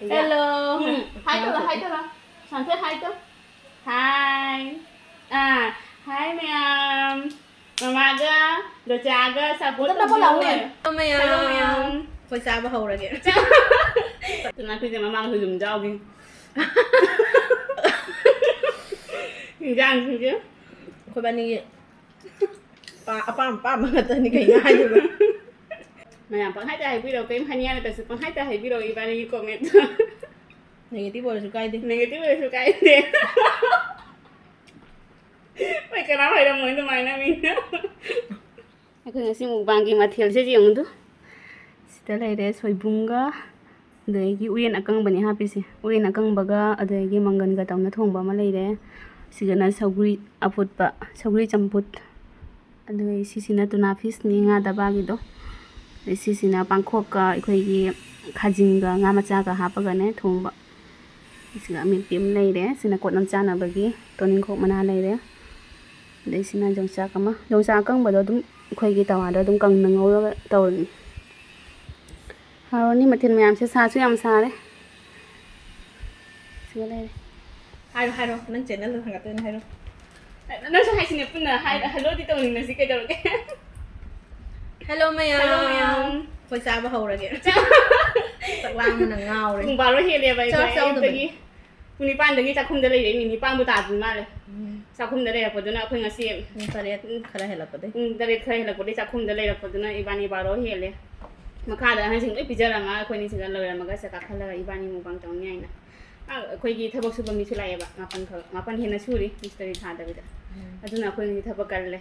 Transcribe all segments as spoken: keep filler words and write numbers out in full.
Hello. ꯎꯝ, hi ꯇꯧꯔꯣ, hi ꯇꯧꯔꯣ. ꯁꯥꯟꯊꯣꯏ, hi ꯇꯧ. Hi. ꯑꯥ, hi ꯃꯌꯥꯝ. ꯃꯃꯥꯒ, ꯗꯣꯆꯥꯒ, ꯁꯥꯄꯣꯠ ꯑꯝꯇ ꯅꯞꯄ ꯂꯥꯎꯅꯦ꯫ ꯇꯧꯕꯤꯌꯣ꯫ Hello ꯃꯌꯥꯝ꯫ Hello ꯃꯌꯥꯝ꯫ ꯑꯩꯈꯣꯏ ꯆꯥꯕ ꯍꯧꯔꯒꯦ꯫ ꯑꯗꯨꯅ ꯑꯩꯈꯣꯏꯁꯦ ꯃꯃꯥꯡꯁꯨ ꯑꯗꯨꯝ ꯌꯥꯎꯈꯤ꯫ ꯏꯟꯖꯥꯡꯁꯤꯡꯁꯦ꯫ ꯑꯩꯈꯣꯏꯕꯥꯅꯤꯒꯤ ꯄꯥ-, ꯑꯄꯥꯝ ꯑꯄꯥꯝꯕ ꯉꯥꯛꯇꯅꯤ ꯀꯩꯅꯣ ꯍꯥꯏꯗꯣꯏꯕ꯫ ꯃꯌꯥꯝ ꯄꯪꯍꯥꯏꯗ ꯍꯥꯏꯕꯤꯔꯛꯑꯣ, ꯀꯔꯤꯝ ꯍꯥꯏꯅꯤꯡꯉꯥꯏ ꯂꯩꯇ꯭ꯔꯁꯨ ꯄꯪꯍꯥꯏꯗ ꯍꯥꯏꯕꯤꯔꯛꯑꯣ ꯏꯕꯥꯅꯤꯒꯤ comment꯫ Negative ꯑꯣꯏꯔꯁꯨ ꯀꯥꯏꯗꯦ꯫ Negative ꯑꯣꯏꯔꯁꯨ ꯀꯥꯏꯗꯦ꯫ ꯍꯣꯏ, ꯀꯅꯥ ꯑꯣꯏꯔꯝꯃꯣꯏ ꯑꯗꯨꯃꯥꯏꯅ ꯃꯤꯅ꯫ ꯑꯩꯈꯣꯏ ꯉꯁꯤ mukbangꯒꯤ ꯃꯊꯦꯜꯁꯦ ꯌꯦꯡꯉꯨꯗꯨ꯫ ꯁꯤꯗ ꯂꯩꯔꯦ ꯁꯣꯏꯕꯨꯝꯒ, ꯑꯗꯒꯤ ꯎꯌꯦꯟ ꯑꯀꯪꯕꯅꯦ ꯍꯥꯞꯄꯤꯁꯦ꯫ ꯎꯌꯦꯟ ꯑꯀꯪꯕꯒ ꯑꯗꯒꯤ ꯃꯪꯒꯟꯒ ꯇꯧꯅ ꯊꯣꯡꯕ ꯑꯃ ꯂꯩꯔꯦ꯫ ꯁꯤꯒꯅ ꯁꯧꯒ꯭ꯔꯤ ꯑꯐꯨꯠꯄ, ꯁꯧꯒ꯭ꯔꯤ ꯆꯝꯐꯨꯠ꯫ ꯑꯗꯨꯒ ꯁꯤꯁꯤꯅ tuna fishꯅꯤ, ꯉꯥ ꯗꯕꯥꯒꯤꯗꯣ꯫ ꯑꯗꯩ ꯁꯤꯁꯤꯅ ꯄꯥꯡꯈꯣꯛꯀ ꯑꯩꯈꯣꯏꯒꯤ ꯈꯥꯖꯤꯡꯒ ꯉꯥ ꯃꯆꯥꯒ ꯍꯥꯞꯄꯒꯅꯦ ꯊꯣꯡꯕ꯫ ꯁꯤꯒ ꯑꯃꯦꯠꯄꯤ ꯑꯃ ꯂꯩꯔꯦ꯫ ꯁꯤꯅ ꯀꯣꯠꯅꯝ ꯆꯥꯅꯕꯒꯤ ꯇꯣꯅꯤꯡꯈꯣꯛ ꯃꯅꯥ ꯂꯩꯔꯦ꯫ ꯑꯗꯩ ꯁꯤꯅ ꯌꯣꯡꯆꯥꯛ ꯑꯃ꯫ ꯌꯣꯡꯆꯥꯛ ꯑꯀꯪꯕꯗꯣ ꯑꯗꯨꯝ ꯑꯩꯈꯣꯏꯒꯤ ꯇꯋꯥꯗ ꯑꯗꯨꯝ ꯀꯪꯅ ꯉꯧꯔꯒ ꯇꯧꯔꯤꯅꯤ꯫ ꯍꯥꯎꯔꯅꯤ ꯃꯊꯦꯜ ꯃꯌꯥꯝꯁꯦ꯫ ꯁꯥꯁꯨ ꯌꯥꯝ ꯁꯥꯔꯦ꯫ ꯁꯤꯒ ꯂꯩꯔꯦ꯫ ꯍꯥꯏꯔꯣ, ꯍꯥꯏꯔꯣ꯫ ꯅꯪ channelꯗ ꯊꯥꯡꯒꯠꯇꯣꯏꯅꯦ, ꯍꯥꯏꯔꯣ꯫ ꯅꯪꯁꯨ ꯍꯥꯏꯁꯤꯅꯦ ꯄꯨꯟꯅ꯫ ꯍꯥꯏ-, helloꯗꯤ ꯇꯧꯅꯤꯡꯉꯁꯤ ꯀꯩꯗꯧꯔꯒꯦ? Hello ꯃꯌꯥꯝ꯫ Hello ꯃꯌꯥꯝ꯫ ꯑꯩꯈꯣꯏ ꯆꯥꯕ ꯍꯧꯔꯒꯦ꯫ ꯆꯥꯛ ꯂꯥꯝꯕꯅ ꯉꯥꯎꯔꯦ꯫ ꯄꯨꯡ ꯕꯥꯔꯣ ꯍꯦꯜꯂꯦꯕ ꯆꯥꯛ ꯑꯩꯈꯣꯏ ꯆꯥꯎꯗꯕꯅꯤ꯫ ꯑꯌꯨꯛꯇꯒꯤ꯫ ꯄꯨꯡ ꯅꯤꯄꯥꯟꯗꯒꯤ ꯆꯥꯛꯈꯨꯝꯗ ꯂꯩꯔꯛꯏꯅꯤ, ꯅꯤꯄꯥꯟꯕꯨ ꯇꯥꯗ꯭ꯔꯤ ꯃꯥꯜꯂꯦ꯫ ꯎꯝ꯫ ꯆꯥꯛꯈꯨꯝꯗ ꯂꯩꯔꯛꯄꯗꯨꯅ ꯑꯩꯈꯣꯏ ꯉꯁꯤ ꯄꯨꯡ ꯇꯔꯦꯠ ꯈꯔ ꯍꯦꯜꯂꯛꯄꯗꯩ꯫ ꯄꯨꯡ ꯇꯔꯦꯠ ꯈꯔ ꯍꯦꯜꯂꯛꯄꯗꯩ ꯆꯥꯛꯈꯨꯝꯗ ꯂꯩꯔꯛꯄꯗꯨꯅ ꯏꯕꯥꯅꯤ ꯕꯥꯔꯣ ꯍꯦꯜꯂꯦ꯫ ꯃꯈꯥꯗ ꯑꯍꯟꯁꯤꯡ ꯂꯣꯏ ꯄꯤꯖꯔꯝꯃꯒ ꯑꯩꯈꯣꯏꯅꯤ ꯁꯤꯗ ꯂꯣꯏꯔꯝꯃꯒ ꯁꯤꯗ ꯀꯥꯈꯠꯂꯒ ꯏꯕꯥꯅꯤ mukbang ꯇꯧꯅꯤ ꯍꯥꯏꯅ꯫ ꯑ, ꯑꯩꯈꯣꯏꯒꯤ ꯊꯕꯛ ꯁꯨꯕ ꯃꯤꯁꯨ ꯂꯥꯛꯑꯦꯕ, ꯃꯥꯄꯟ ꯈꯛ, ꯃꯥꯄꯟ ꯍꯦꯟꯅ ꯁꯨꯔꯤ ꯃꯤꯁꯇꯔꯤ ꯊꯥꯗꯕꯤꯗ꯫ ꯎꯝ꯫ ꯑꯗꯨꯅ ꯑꯩꯈꯣꯏ ꯉꯁꯤ ꯊꯕꯛ ꯀꯜꯂꯦ꯫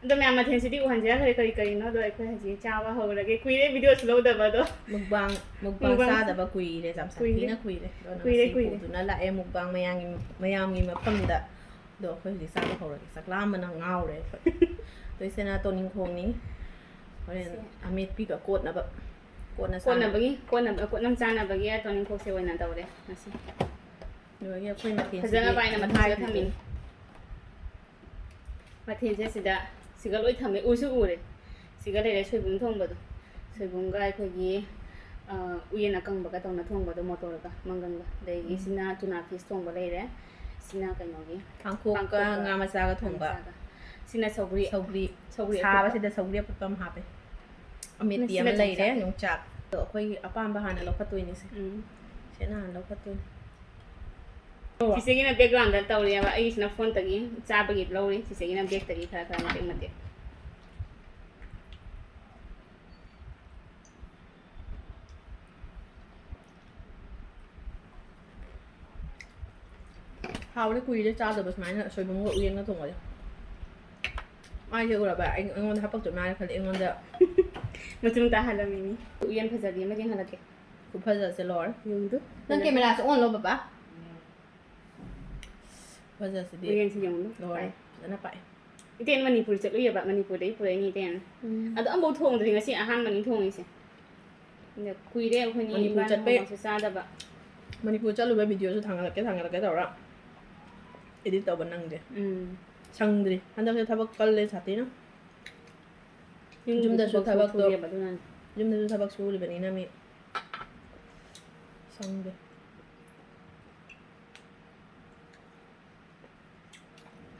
ꯑꯗꯣ ꯃꯌꯥꯝ ꯃꯊꯦꯜꯁꯤꯗꯤ ꯎꯍꯟꯖꯔꯛꯈ꯭ꯔꯦ ꯀꯔꯤ ꯀꯔꯤꯅꯣ, ꯑꯗꯣ ꯑꯩꯈꯣꯏ ꯍꯧꯖꯤꯛ ꯆꯥꯕ ꯍꯧꯔꯒꯦ꯫ ꯀꯨꯏꯔꯦ videoꯁꯨ ꯂꯧꯗꯕ ꯑꯗꯣ꯫ Mukbang, mukbang mukbang ꯆꯥꯗꯕ ꯀꯨꯏꯔꯦ, ꯌꯥꯝ ꯀꯨꯏꯔꯦ꯫ ꯁꯥꯊꯤꯅ ꯀꯨꯏꯔꯦ꯫ ꯑꯗꯨꯅ ꯀꯨꯏꯔꯦ, ꯉꯁꯤ ꯀꯨꯏꯔꯦ꯫ ꯄꯨꯗꯨꯅ ꯂꯥꯛꯑꯦ mukbang ꯃꯌꯥꯝꯒꯤ, ꯃꯌꯥꯝꯒꯤ ꯃꯐꯝꯗ꯫ ꯑꯗꯣ ꯑꯩꯈꯣꯏ ꯍꯧꯖꯤꯛ ꯆꯥꯕ ꯍꯧꯔꯒꯦ꯫ ꯆꯥꯛ ꯂꯥꯝꯕꯅ ꯉꯥꯎꯔꯦ ꯑꯩꯈꯣꯏ꯫ ꯑꯗꯣ ꯁꯤꯅ ꯇꯣꯅꯤꯡꯈꯣꯡꯅꯤ꯫ ꯍꯣꯔꯦꯟ ꯁꯤ꯫ ꯑꯃꯦꯠꯄꯤꯒ ꯀꯣꯠꯅꯕ꯫ ꯀꯣꯟꯅ ꯆꯥꯅꯕ꯫ ꯀꯣꯠꯅꯕꯒꯤ, ꯀꯣꯠꯅꯕ, ꯀꯣꯠꯅꯝ ꯆꯥꯅꯕꯒꯤ ꯇꯣꯅꯤꯡꯈꯣꯛꯁꯦ ꯑꯣꯏꯅ ꯇꯧꯔꯦ ꯉꯁꯤ꯫ ꯑꯗꯨꯗꯒꯤ ꯑꯩꯈꯣꯏ ꯃꯊꯦꯜꯁꯤꯗꯤ ꯐꯖꯅ ꯄꯥꯏꯅ ꯃꯊꯥꯏꯗ ꯃꯊꯥꯏꯁꯤꯗꯤ ꯊꯝꯃꯤꯅꯤ꯫ ꯃꯊꯦꯜꯁꯦ ꯁꯤꯗ, ꯁꯤꯒ ꯂꯣꯏ ꯊꯝꯃꯦ꯫ ꯎꯁꯨ ꯎꯔꯦ꯫ ꯁꯤꯒ ꯂꯩꯔꯦ ꯁꯣꯏꯕꯨꯝ ꯊꯣꯡꯕꯗꯣ꯫ ꯁꯣꯏꯕꯨꯝꯒ ꯑꯩꯈꯣꯏꯒꯤ ꯑ, ꯎꯌꯦꯟ ꯑꯀꯪꯕꯒ ꯇꯧꯅ ꯊꯣꯡꯕꯗꯣ, ꯃꯣꯇꯣꯔꯒ ꯃꯪꯒꯟꯒ꯫ ꯑꯗꯒꯤ ꯎꯝ꯫ ꯁꯤꯅ tuna fish ꯊꯣꯡꯕ ꯂꯩꯔꯦ꯫ ꯁꯤꯅ ꯀꯩꯅꯣꯒꯤ, ꯄꯥꯡꯈꯣꯛꯀ ꯄꯥꯡꯈꯣꯛꯀ ꯉꯥ ꯃꯆꯥꯒ ꯊꯣꯡꯕ꯫ ꯃꯆꯥꯒ꯫ ꯁꯤꯅ ꯁꯧꯒ꯭ꯔꯤ꯫ ꯁꯧꯒ꯭ꯔꯤ꯫ ꯁꯧꯒ꯭ꯔꯤ ꯑꯐꯨꯠꯄ꯫ ꯁꯥꯕꯁꯤꯗ ꯁꯧꯒ꯭ꯔꯤ ꯑꯐꯨꯠꯄ ꯑꯃ ꯍꯥꯞꯄꯦ꯫ ꯑꯃꯦꯠꯄꯤ ꯁꯤꯅ ꯑꯃ ꯂꯩꯔꯦ, ꯆꯣꯡꯆꯥꯛ꯫ ꯌꯣꯡꯆꯥꯛ꯫ ꯑꯗꯣ ꯑꯩꯈꯣꯏꯒꯤ ꯑꯄꯥꯝꯕ ꯍꯥꯟꯅ ꯂꯧꯈꯠꯇꯣꯏꯅꯤꯁꯦ꯫ ꯎꯝ꯫ ꯁꯤꯅ ꯍꯥꯟꯅ ꯂꯧꯈꯠꯇꯣꯏꯅꯤ꯫ ꯆꯤꯆꯦꯒꯤꯅ background ꯇꯧꯔꯤꯑꯕ, ꯑꯩꯒꯤꯁꯤꯅ phone ꯇꯒꯤ ꯆꯥꯕꯒꯤ ꯂꯧꯔꯤ, ꯆꯤꯆꯦꯒꯤꯅ bag ꯇꯒꯤ ꯈꯔ ꯈꯔ ꯃꯇꯦꯛ ꯃꯇꯦꯛ꯫ ꯍꯥꯎꯔꯦ, ꯀꯨꯏꯔꯦ ꯆꯥꯗꯕ ꯁꯨꯃꯥꯏꯅ ꯁꯣꯏꯕꯨꯝꯒ ꯎꯌꯦꯟꯒ ꯊꯣꯡꯕꯁꯦ꯫ ꯃꯥꯏꯁꯦ ꯎꯔꯕ? ꯑꯩ-, ꯑꯩꯉꯣꯟꯗ ꯍꯥꯄꯛꯇꯣꯏ ꯃꯥꯜꯂꯦ ꯈꯜꯂꯦ, ꯑꯩꯉꯣꯟꯗ꯫ ꯃꯆꯨꯝ ꯇꯥꯍꯜꯂꯝꯃꯤꯅꯤ꯫ ꯎꯌꯦꯟ ꯐꯖꯕꯤ ꯑꯃ ꯌꯦꯡꯍꯜꯂꯛꯀꯦ꯫ ꯈꯨꯐꯖꯁꯦ ꯂꯣꯏꯔꯦ꯫ ꯌꯦꯡꯗꯨ꯫ ꯅꯪ camera ꯁꯦ on ꯂꯣ, ꯄꯄꯥ꯫ ꯐꯖꯁꯤꯗꯤ꯫ ꯎꯌꯦꯟꯁꯤ ꯌꯦꯡꯉꯨ꯫ ꯂꯣꯏꯔꯦ꯫ ꯄꯥꯏ꯫ ꯐꯖꯅ ꯄꯥꯛꯑꯦ꯫ ꯏꯇꯦꯟ ꯃꯅꯤꯄꯨꯔ ꯆꯠꯂꯨꯏꯑꯕ, ꯃꯅꯤꯄꯨꯔꯗꯒꯤ ꯄꯨꯔꯛꯏꯅꯤ ꯏꯇꯦꯟ꯫ ꯎꯝ꯫ ꯑꯗꯣ ꯑꯃꯐꯥꯎ ꯊꯣꯡꯗ꯭ꯔꯤ, ꯉꯁꯤ ꯑꯍꯥꯟꯕꯅꯤ ꯊꯣꯡꯉꯤꯁꯦ꯫ ꯑꯗ ꯀꯨꯏꯔꯦ ꯑꯩꯈꯣꯏꯅꯤ ꯃꯅꯤꯄꯨꯔ ꯏꯕꯥꯅꯤ ꯆꯠꯄꯩ ꯃꯣꯃꯣꯁꯨ ꯆꯥꯗꯕ꯫ ꯃꯅꯤꯄꯨꯔ ꯆꯠꯂꯨꯕ video ꯁꯨ ꯊꯥꯡꯒꯠꯂꯛꯀꯦ ꯊꯥꯡꯒꯠꯂꯛꯀꯦ ꯇꯧꯔ edit ꯇꯧꯕ ꯅꯪꯗꯦ꯫ ꯎꯝ꯫ ꯁꯪꯗ꯭ꯔꯤ꯫ ꯍꯟꯗꯛꯁꯦ ꯊꯕꯛ ꯀꯜꯂꯦ ꯁꯥꯊꯤꯅ꯫ ꯌꯨꯝꯒꯤ ꯌꯨꯝꯗꯁꯨ ꯊꯕꯛꯁꯨ ꯊꯕꯛꯇꯣ ꯁꯨꯔꯤꯑꯕ ꯑꯗꯨꯅꯅꯤ꯫ ꯌꯨꯝꯗꯁꯨ ꯊꯕꯛ ꯁꯨꯔꯤꯕꯅꯤꯅ ꯃꯤ ꯁꯪꯗꯦ꯫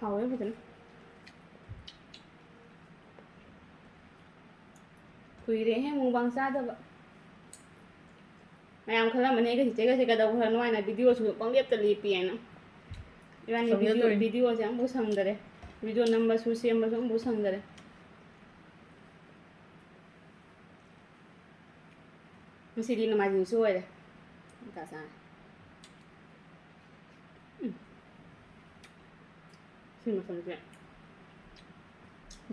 ꯍꯥꯎꯋꯦ ꯐꯖꯅ꯫ ꯀꯨꯏꯔꯦꯍꯦ mukbang ꯆꯥꯗꯕ꯫ ꯃꯌꯥꯝ ꯈꯜꯂꯝꯃꯅꯤ ꯑꯩꯒ ꯆꯤꯆꯦꯒꯁꯦ ꯀꯩꯗꯧꯈ꯭ꯔꯅꯣ ꯍꯥꯏꯅ, video ꯁꯨ ꯄꯪꯂꯦꯞꯇ ꯂꯦꯞꯄꯤ ꯍꯥꯏꯅ꯫ ꯏꯕꯥꯅꯤ video, ꯁꯪꯖꯗꯣꯔꯤ꯫ Video ꯁꯦ ꯑꯃꯐꯥꯎ ꯁꯪꯗꯔꯦ꯫ Video ꯅꯝꯕꯁꯨ ꯁꯦꯝꯕꯁꯨ ꯑꯃꯐꯥꯎ ꯁꯪꯗꯔꯦ꯫ ꯉꯁꯤꯗꯤ ꯅꯣꯡꯃꯥꯏꯖꯤꯡꯁꯨ ꯑꯣꯏꯔꯦ꯫ ꯃꯊꯥ ꯁꯥꯔꯦ꯫ ꯎꯝ꯫ ꯁꯤ ꯃꯇꯝꯁꯦ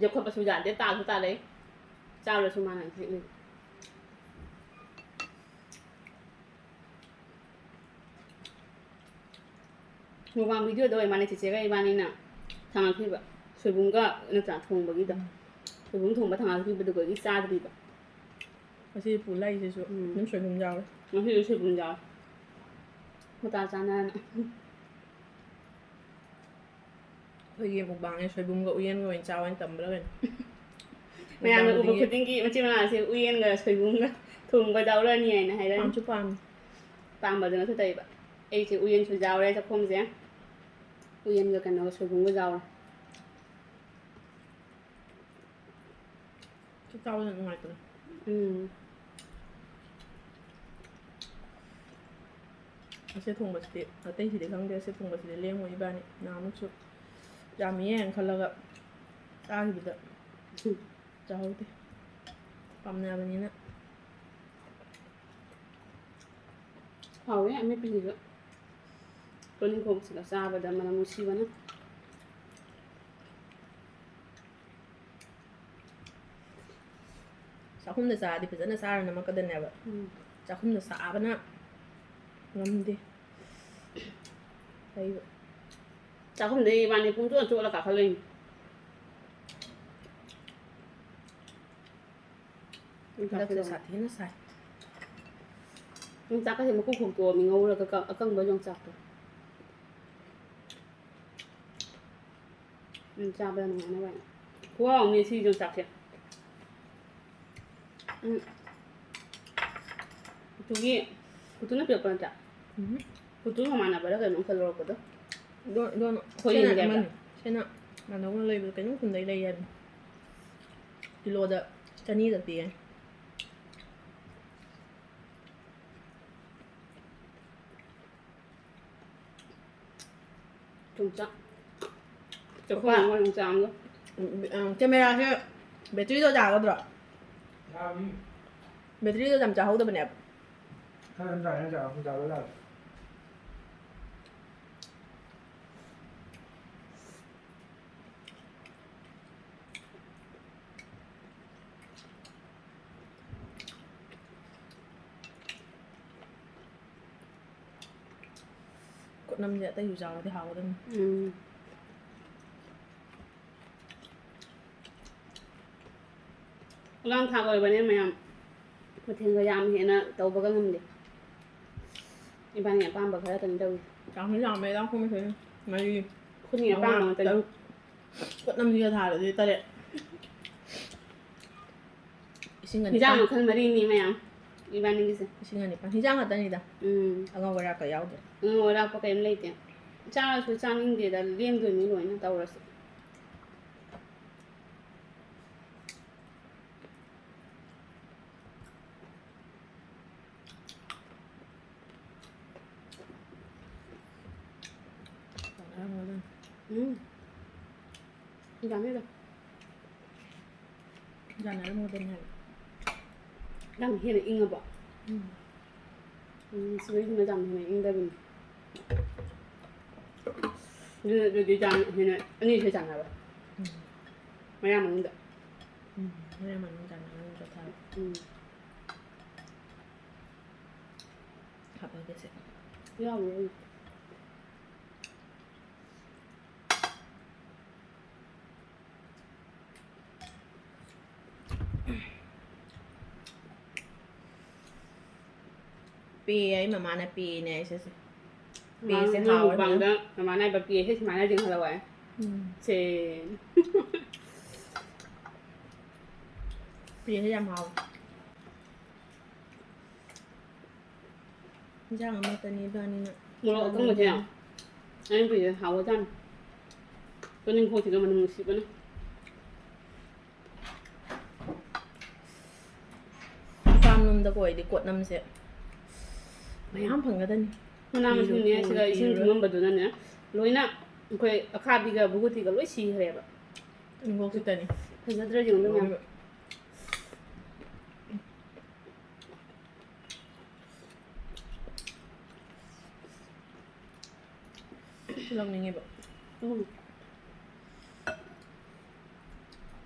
ꯌꯣꯛꯈꯠꯄꯁꯨ ꯌꯥꯗꯦ, ꯇꯥꯁꯨ ꯇꯥꯔꯛꯏ꯫ ꯆꯥꯕꯗꯁꯨ ꯃꯥꯅ ꯍꯦꯛꯂꯤ꯫ Mukbang video ꯗ ꯑꯣꯏ ꯃꯥꯅꯦ, ꯆꯤꯆꯦꯒ ꯏꯕꯥꯅꯤꯅ ꯊꯥꯡꯒꯠꯈꯤꯕ ꯁꯣꯏꯕꯨꯝꯒ ꯅꯠꯇ꯭ꯔꯥ ꯊꯣꯡꯕꯒꯤꯗꯣ꯫ ꯎꯝ꯫ ꯁꯣꯏꯕꯨꯝ ꯊꯣꯡꯕ ꯊꯥꯡꯒꯠꯈꯤꯕꯗꯨꯒꯗꯤ ꯆꯥꯗ꯭ꯔꯤꯕ꯫ ꯉꯁꯤ ꯄꯨ ꯂꯥꯛꯏꯁꯤꯁꯨ ꯎꯝ꯫ ꯑꯗꯨꯝ ꯁꯣꯏꯕꯨꯝ ꯌꯥꯎꯔꯦ꯫ ꯉꯁꯤꯁꯨ ꯁꯣꯏꯕꯨꯝ ꯌꯥꯎꯔꯦ꯫ ꯃꯇꯥ ꯆꯥꯅꯅ꯫ ꯑꯩꯈꯣꯏꯒꯤ mukbang ꯁꯦ ꯁꯣꯏꯕꯨꯝꯒ ꯎꯌꯦꯟꯒ ꯑꯣꯏꯅ ꯆꯥꯎ ꯍꯥꯏꯅ ꯇꯝꯕ꯭ꯔꯥ ꯀꯩꯅꯣ? ꯃꯌꯥꯝꯅ ꯎꯕ Mukbang ꯗꯒꯤ ꯈꯨꯗꯤꯡꯒꯤ ꯃꯆꯤꯟ ꯃꯅꯥꯎꯁꯦ ꯎꯌꯦꯟꯒ ꯁꯣꯏꯕꯨꯝꯒ ꯊꯨꯝꯒ ꯌꯥꯎꯔꯅꯤ ꯍꯥꯏꯅ ꯍꯥꯏꯔꯅꯤ꯫ ꯄꯥꯝꯁꯨ ꯄꯥꯝꯃꯤ꯫ ꯄꯥꯝꯕꯗꯨꯅꯁꯨ ꯇꯧꯔꯤꯕ꯫ ꯑꯩꯁꯦ ꯎꯌꯦꯟꯁꯨ ꯌꯥꯎꯔꯦ ꯆꯥꯛꯈꯨꯝꯁꯦ꯫ ꯎꯌꯦꯟꯒ ꯀꯩꯅꯣꯒ ꯁꯣꯏꯕꯨꯝꯒ ꯌꯥꯎꯔꯦ꯫ ꯆꯥꯛ ꯆꯥꯕꯗ ꯅꯨꯡꯉꯥꯏꯇꯅ꯫ ꯎꯝ꯫ ꯑꯁꯦ ꯊꯣꯡꯕꯁꯤꯗꯤ, ꯑꯇꯩꯁꯤꯗꯤ ꯈꯪꯗꯦ, ꯑꯁꯦ ꯊꯣꯡꯕꯁꯤꯗꯤ ꯂꯦꯡꯉꯣꯏ ꯏꯕꯥꯅꯤ꯫ ꯅꯍꯥꯟꯃꯨꯛꯁꯨ ꯌꯥꯝꯃꯤꯌꯦꯅ ꯈꯜꯂꯒ ꯆꯥꯈꯤꯕꯗ ꯎꯝ꯫ ꯆꯥꯍꯧꯗꯦ꯫ ꯄꯥꯝꯅꯕꯅꯤꯅ꯫ ꯍꯥꯎꯋꯦ ꯑꯃꯦꯠꯄꯤꯁꯤꯁꯨ꯫ ꯇꯣꯅꯤꯡꯈꯣꯛꯁꯤꯒ ꯆꯥꯕꯗ ꯃꯅꯝ ꯅꯨꯡꯁꯤꯕꯅ꯫ ꯆꯥꯛꯈꯨꯝꯗ ꯆꯥꯔꯗꯤ ꯐꯖꯅ ꯆꯥꯔ ꯅꯝꯃꯛꯀꯗꯕꯅꯦꯕ꯫ ꯎꯝ꯫ ꯆꯥꯛꯈꯨꯝꯗ ꯁꯥꯕꯅ ꯉꯝꯗꯦ꯫ ꯂꯩꯕ꯫ ꯆꯥꯛꯈꯨꯝꯗꯩ ꯏꯕꯥꯅꯤ ꯄꯨꯡ ꯆꯣꯠ ꯆꯣꯠꯂ ꯀꯥꯈꯠꯂꯛꯏꯅꯤ꯫ ꯍꯟꯗꯛꯁꯦ ꯁꯥꯊꯤꯅ ꯁꯥꯏ꯫ ꯌꯣꯡꯆꯥꯛꯀꯁꯦ ꯃꯀꯨ ꯈꯣꯛꯇꯣꯛꯑꯃꯤ ꯉꯧꯔꯒ ꯀ-, ꯑꯀꯪꯕ ꯌꯣꯡꯆꯥꯛꯇꯣ꯫ ꯎꯝ, ꯆꯥꯕꯗ ꯅꯨꯡꯉꯥꯏꯅꯕ ꯍꯥꯏꯅ꯫ ꯈꯨꯍꯥꯎ ꯑꯃꯅꯦ ꯁꯤ ꯌꯣꯡꯆꯥꯛꯁꯦ꯫ ꯎꯝ꯫ ꯄꯨꯇꯨꯒꯤ, ꯄꯨꯇꯨꯅ ꯄꯤꯔꯛꯄ ꯅꯠꯇ꯭ꯔꯥ? ꯎꯝ꯫ ꯄꯨꯇꯨ ꯃꯃꯥꯟꯅꯕꯔ ꯀꯩꯅꯣꯝ ꯈꯜ ꯂꯧꯔꯛꯄꯗꯣ꯫ ꯗꯣ-, ꯗꯣꯟ-, ꯈꯣꯏ ꯁꯤꯅ ꯌꯦꯟꯒꯤ ꯍꯥꯏꯕ꯭ꯔꯥ? ꯑꯃꯅꯤ꯫ ꯁꯤꯅ ꯃꯥꯟꯗꯧꯅ ꯂꯩꯕꯗꯣ ꯀꯩꯅꯣꯝ ꯈꯨꯟꯗꯩ ꯂꯩ ꯍꯥꯏꯕꯅꯤ꯫ ꯀꯤꯂꯣꯗ ꯆꯅꯤꯗ ꯄꯤꯌꯦ꯫ ꯌꯣꯡꯆꯥꯛ꯫ ꯆꯥꯛꯈꯨꯝ ꯑꯃ ꯌꯣꯡꯆꯥꯛ ꯑꯃꯒ꯫ ꯎꯝ, ꯎꯝ, ꯀꯦꯃꯦꯔꯥꯁꯦ ꯕꯦꯇ꯭ꯔꯤꯗꯣ ꯌꯥꯒꯗ꯭ꯔꯣ? ꯌꯥꯅꯤ꯫ ꯕꯦꯇ꯭ꯔꯤꯗꯣ ꯌꯥꯝ ꯆꯥꯍꯧꯗꯕꯅꯦꯕ꯫ ꯈꯔ ꯑꯗꯨꯝ ꯆꯥꯔꯦ, ꯆꯥꯔꯦ, ꯆꯥꯔꯦ, ꯆꯥꯔꯦ꯫ ꯀꯣꯠꯅꯝꯁꯦ ꯑꯇꯩꯁꯨ ꯆꯥꯔꯗꯤ ꯍꯥꯎꯒꯗꯕꯅꯤ꯫ ꯎꯝ꯫ ꯈꯨꯂꯥꯡ ꯊꯥꯛ ꯑꯣꯏꯕꯅꯦ ꯃꯌꯥꯝ꯫ ꯃꯊꯦꯜꯒ ꯌꯥꯝ ꯍꯦꯟꯅ ꯇꯧꯕꯒ ꯉꯝꯗꯦ꯫ ꯏꯕꯥꯅꯤ ꯑꯄꯥꯝꯕ ꯈꯔꯇꯅꯤ ꯇꯧꯔꯤꯁꯦ꯫ ꯌꯥꯝꯁꯨ ꯌꯥꯝꯃꯦ, ꯏꯟꯖꯥꯡ ꯈꯨꯊꯣꯡ ꯃꯊꯦꯜ ꯃꯔꯤ, ꯈꯨꯠꯅꯤ ꯃꯉꯥ, ꯑꯄꯥꯝꯕ ꯉꯥꯛꯇꯅꯤ꯫ ꯇꯔꯨꯛ꯫ ꯀꯣꯠꯅꯝꯁꯤꯒ ꯊꯥꯔꯗꯤ ꯇꯔꯦꯠ꯫ ꯏꯁꯤꯡꯒ ꯏꯟꯖꯥꯡ ꯅꯤꯄꯥꯟ꯫ ꯃꯈꯜ ꯃꯔꯤꯅꯤ ꯃꯌꯥꯝ꯫ ꯏꯕꯥꯅꯤꯒꯤꯁꯦ꯫ ꯂꯤꯁꯤꯡ ꯑꯅꯤ ꯐꯪ-, ꯍꯤꯟꯖꯥꯡ ꯈꯛꯇꯅꯤꯗ꯫ ꯎꯝ꯫ ꯑꯉꯧꯕ ꯑꯔꯥꯛꯄ ꯌꯥꯎꯗꯦ꯫ ꯑꯉꯧꯕ ꯑꯔꯥꯛꯄ ꯀꯔꯤꯝ ꯂꯩꯇꯦ꯫ ꯆꯥꯔꯁꯨ ꯆꯥꯅꯤꯡꯗꯦꯗ, ꯂꯦꯝꯗꯣꯏꯅꯤ ꯂꯣꯏꯅ ꯇꯧꯔꯁꯨ꯫ ꯎꯝ꯫ ꯌꯥꯅꯤꯗ꯫ ꯌꯥꯅꯔꯝꯒꯗꯕꯅꯤ ꯍꯥꯏꯕ꯫ ꯌꯥꯝ ꯍꯦꯟꯅ ꯏꯪꯉꯕꯣ? ꯎꯝ꯫ ꯎꯝ, ꯁꯤꯗꯩꯁꯤꯅ ꯌꯥꯝ ꯍꯦꯟꯅ ꯏꯪꯗꯕꯅꯤ꯫ ꯑꯗꯨꯅ ꯑꯗꯨꯗꯤ ꯌꯥꯝ ꯍꯦꯟꯅ ꯑꯅꯤꯁꯦ ꯆꯥꯟꯅꯕ꯫ ꯎꯝ꯫ ꯃꯌꯥꯝ ꯃꯅꯨꯡꯗ꯫ ꯎꯝ, ꯃꯌꯥꯝ ꯃꯅꯨꯡꯗ ꯆꯥꯟꯅꯕ ꯑꯗꯨꯝ ꯆꯠꯊꯕ꯫ ꯎꯝ꯫ ꯍꯥꯞꯄꯒꯦꯁꯦ꯫ ꯌꯥꯎꯔꯣꯏ꯫ ꯄꯦ ꯑꯩ ꯃꯃꯥꯅ ꯄꯦꯅꯦ ꯑꯩꯁꯦ ꯁꯦ꯫ ꯄꯦꯁꯦ ꯃꯃꯥꯅ ꯍꯥꯎꯋꯦ ꯃꯨꯛꯕꯥꯡꯗ ꯐꯖꯅ꯫ ꯃꯃꯥꯅ ꯍꯥꯏꯕ ꯄꯦꯁꯦ ꯁꯨꯃꯥꯏꯅ ꯆꯤꯡꯈꯠꯂꯛꯑꯣ ꯍꯥꯏ꯫ ꯎꯝ꯫ ꯁꯦ꯫ ꯄꯦꯁꯦ ꯌꯥꯝ ꯍꯥꯎꯋꯦ꯫ ꯏꯟꯖꯥꯡ ꯑꯃꯠꯇꯅꯤ ꯏꯕꯥꯅꯤꯅ ꯃꯣꯔꯣꯛ ꯑꯀꯪꯕꯁꯦ ꯆꯥꯗꯣꯏꯅꯤ꯫ ꯑꯩꯅ ꯄꯨꯏꯁꯦ ꯍꯥꯎꯕꯖꯥꯠꯅꯤ꯫ ꯇꯣꯅꯤꯡꯈꯣꯛꯁꯤꯒ ꯃꯅꯝ ꯅꯨꯡꯁꯤꯕꯅ꯫ ꯐꯥꯝ ꯂꯣꯝꯗ ꯀꯣꯏꯔꯗꯤ ꯀꯣꯠꯅꯝꯁꯦ ꯃꯌꯥꯝ ꯐꯪꯒꯗꯅꯤ꯫ ꯃꯅꯥ ꯃꯁꯤꯡꯅꯦ ꯁꯤꯗ ꯏꯁꯤꯡ ꯊꯨꯝꯃꯝꯕꯗꯨꯅꯅꯦ ꯂꯣꯏꯅ ꯑꯩꯈꯣꯏ ꯑꯈꯥꯕꯤꯒ ꯚꯨꯒꯨꯇꯤꯒ ꯂꯣꯏ ꯁꯤꯈ꯭ꯔꯦꯕ꯫ ꯇꯣꯅꯤꯡꯈꯣꯛꯁꯤꯗꯅꯤ꯫ ꯐꯖꯗ꯭ꯔꯥ ꯌꯦꯡꯉꯨꯅꯦ ꯃꯌꯥꯝ꯫ ꯂꯧꯅꯤꯡꯉꯦꯕ꯫ ꯎꯝ꯫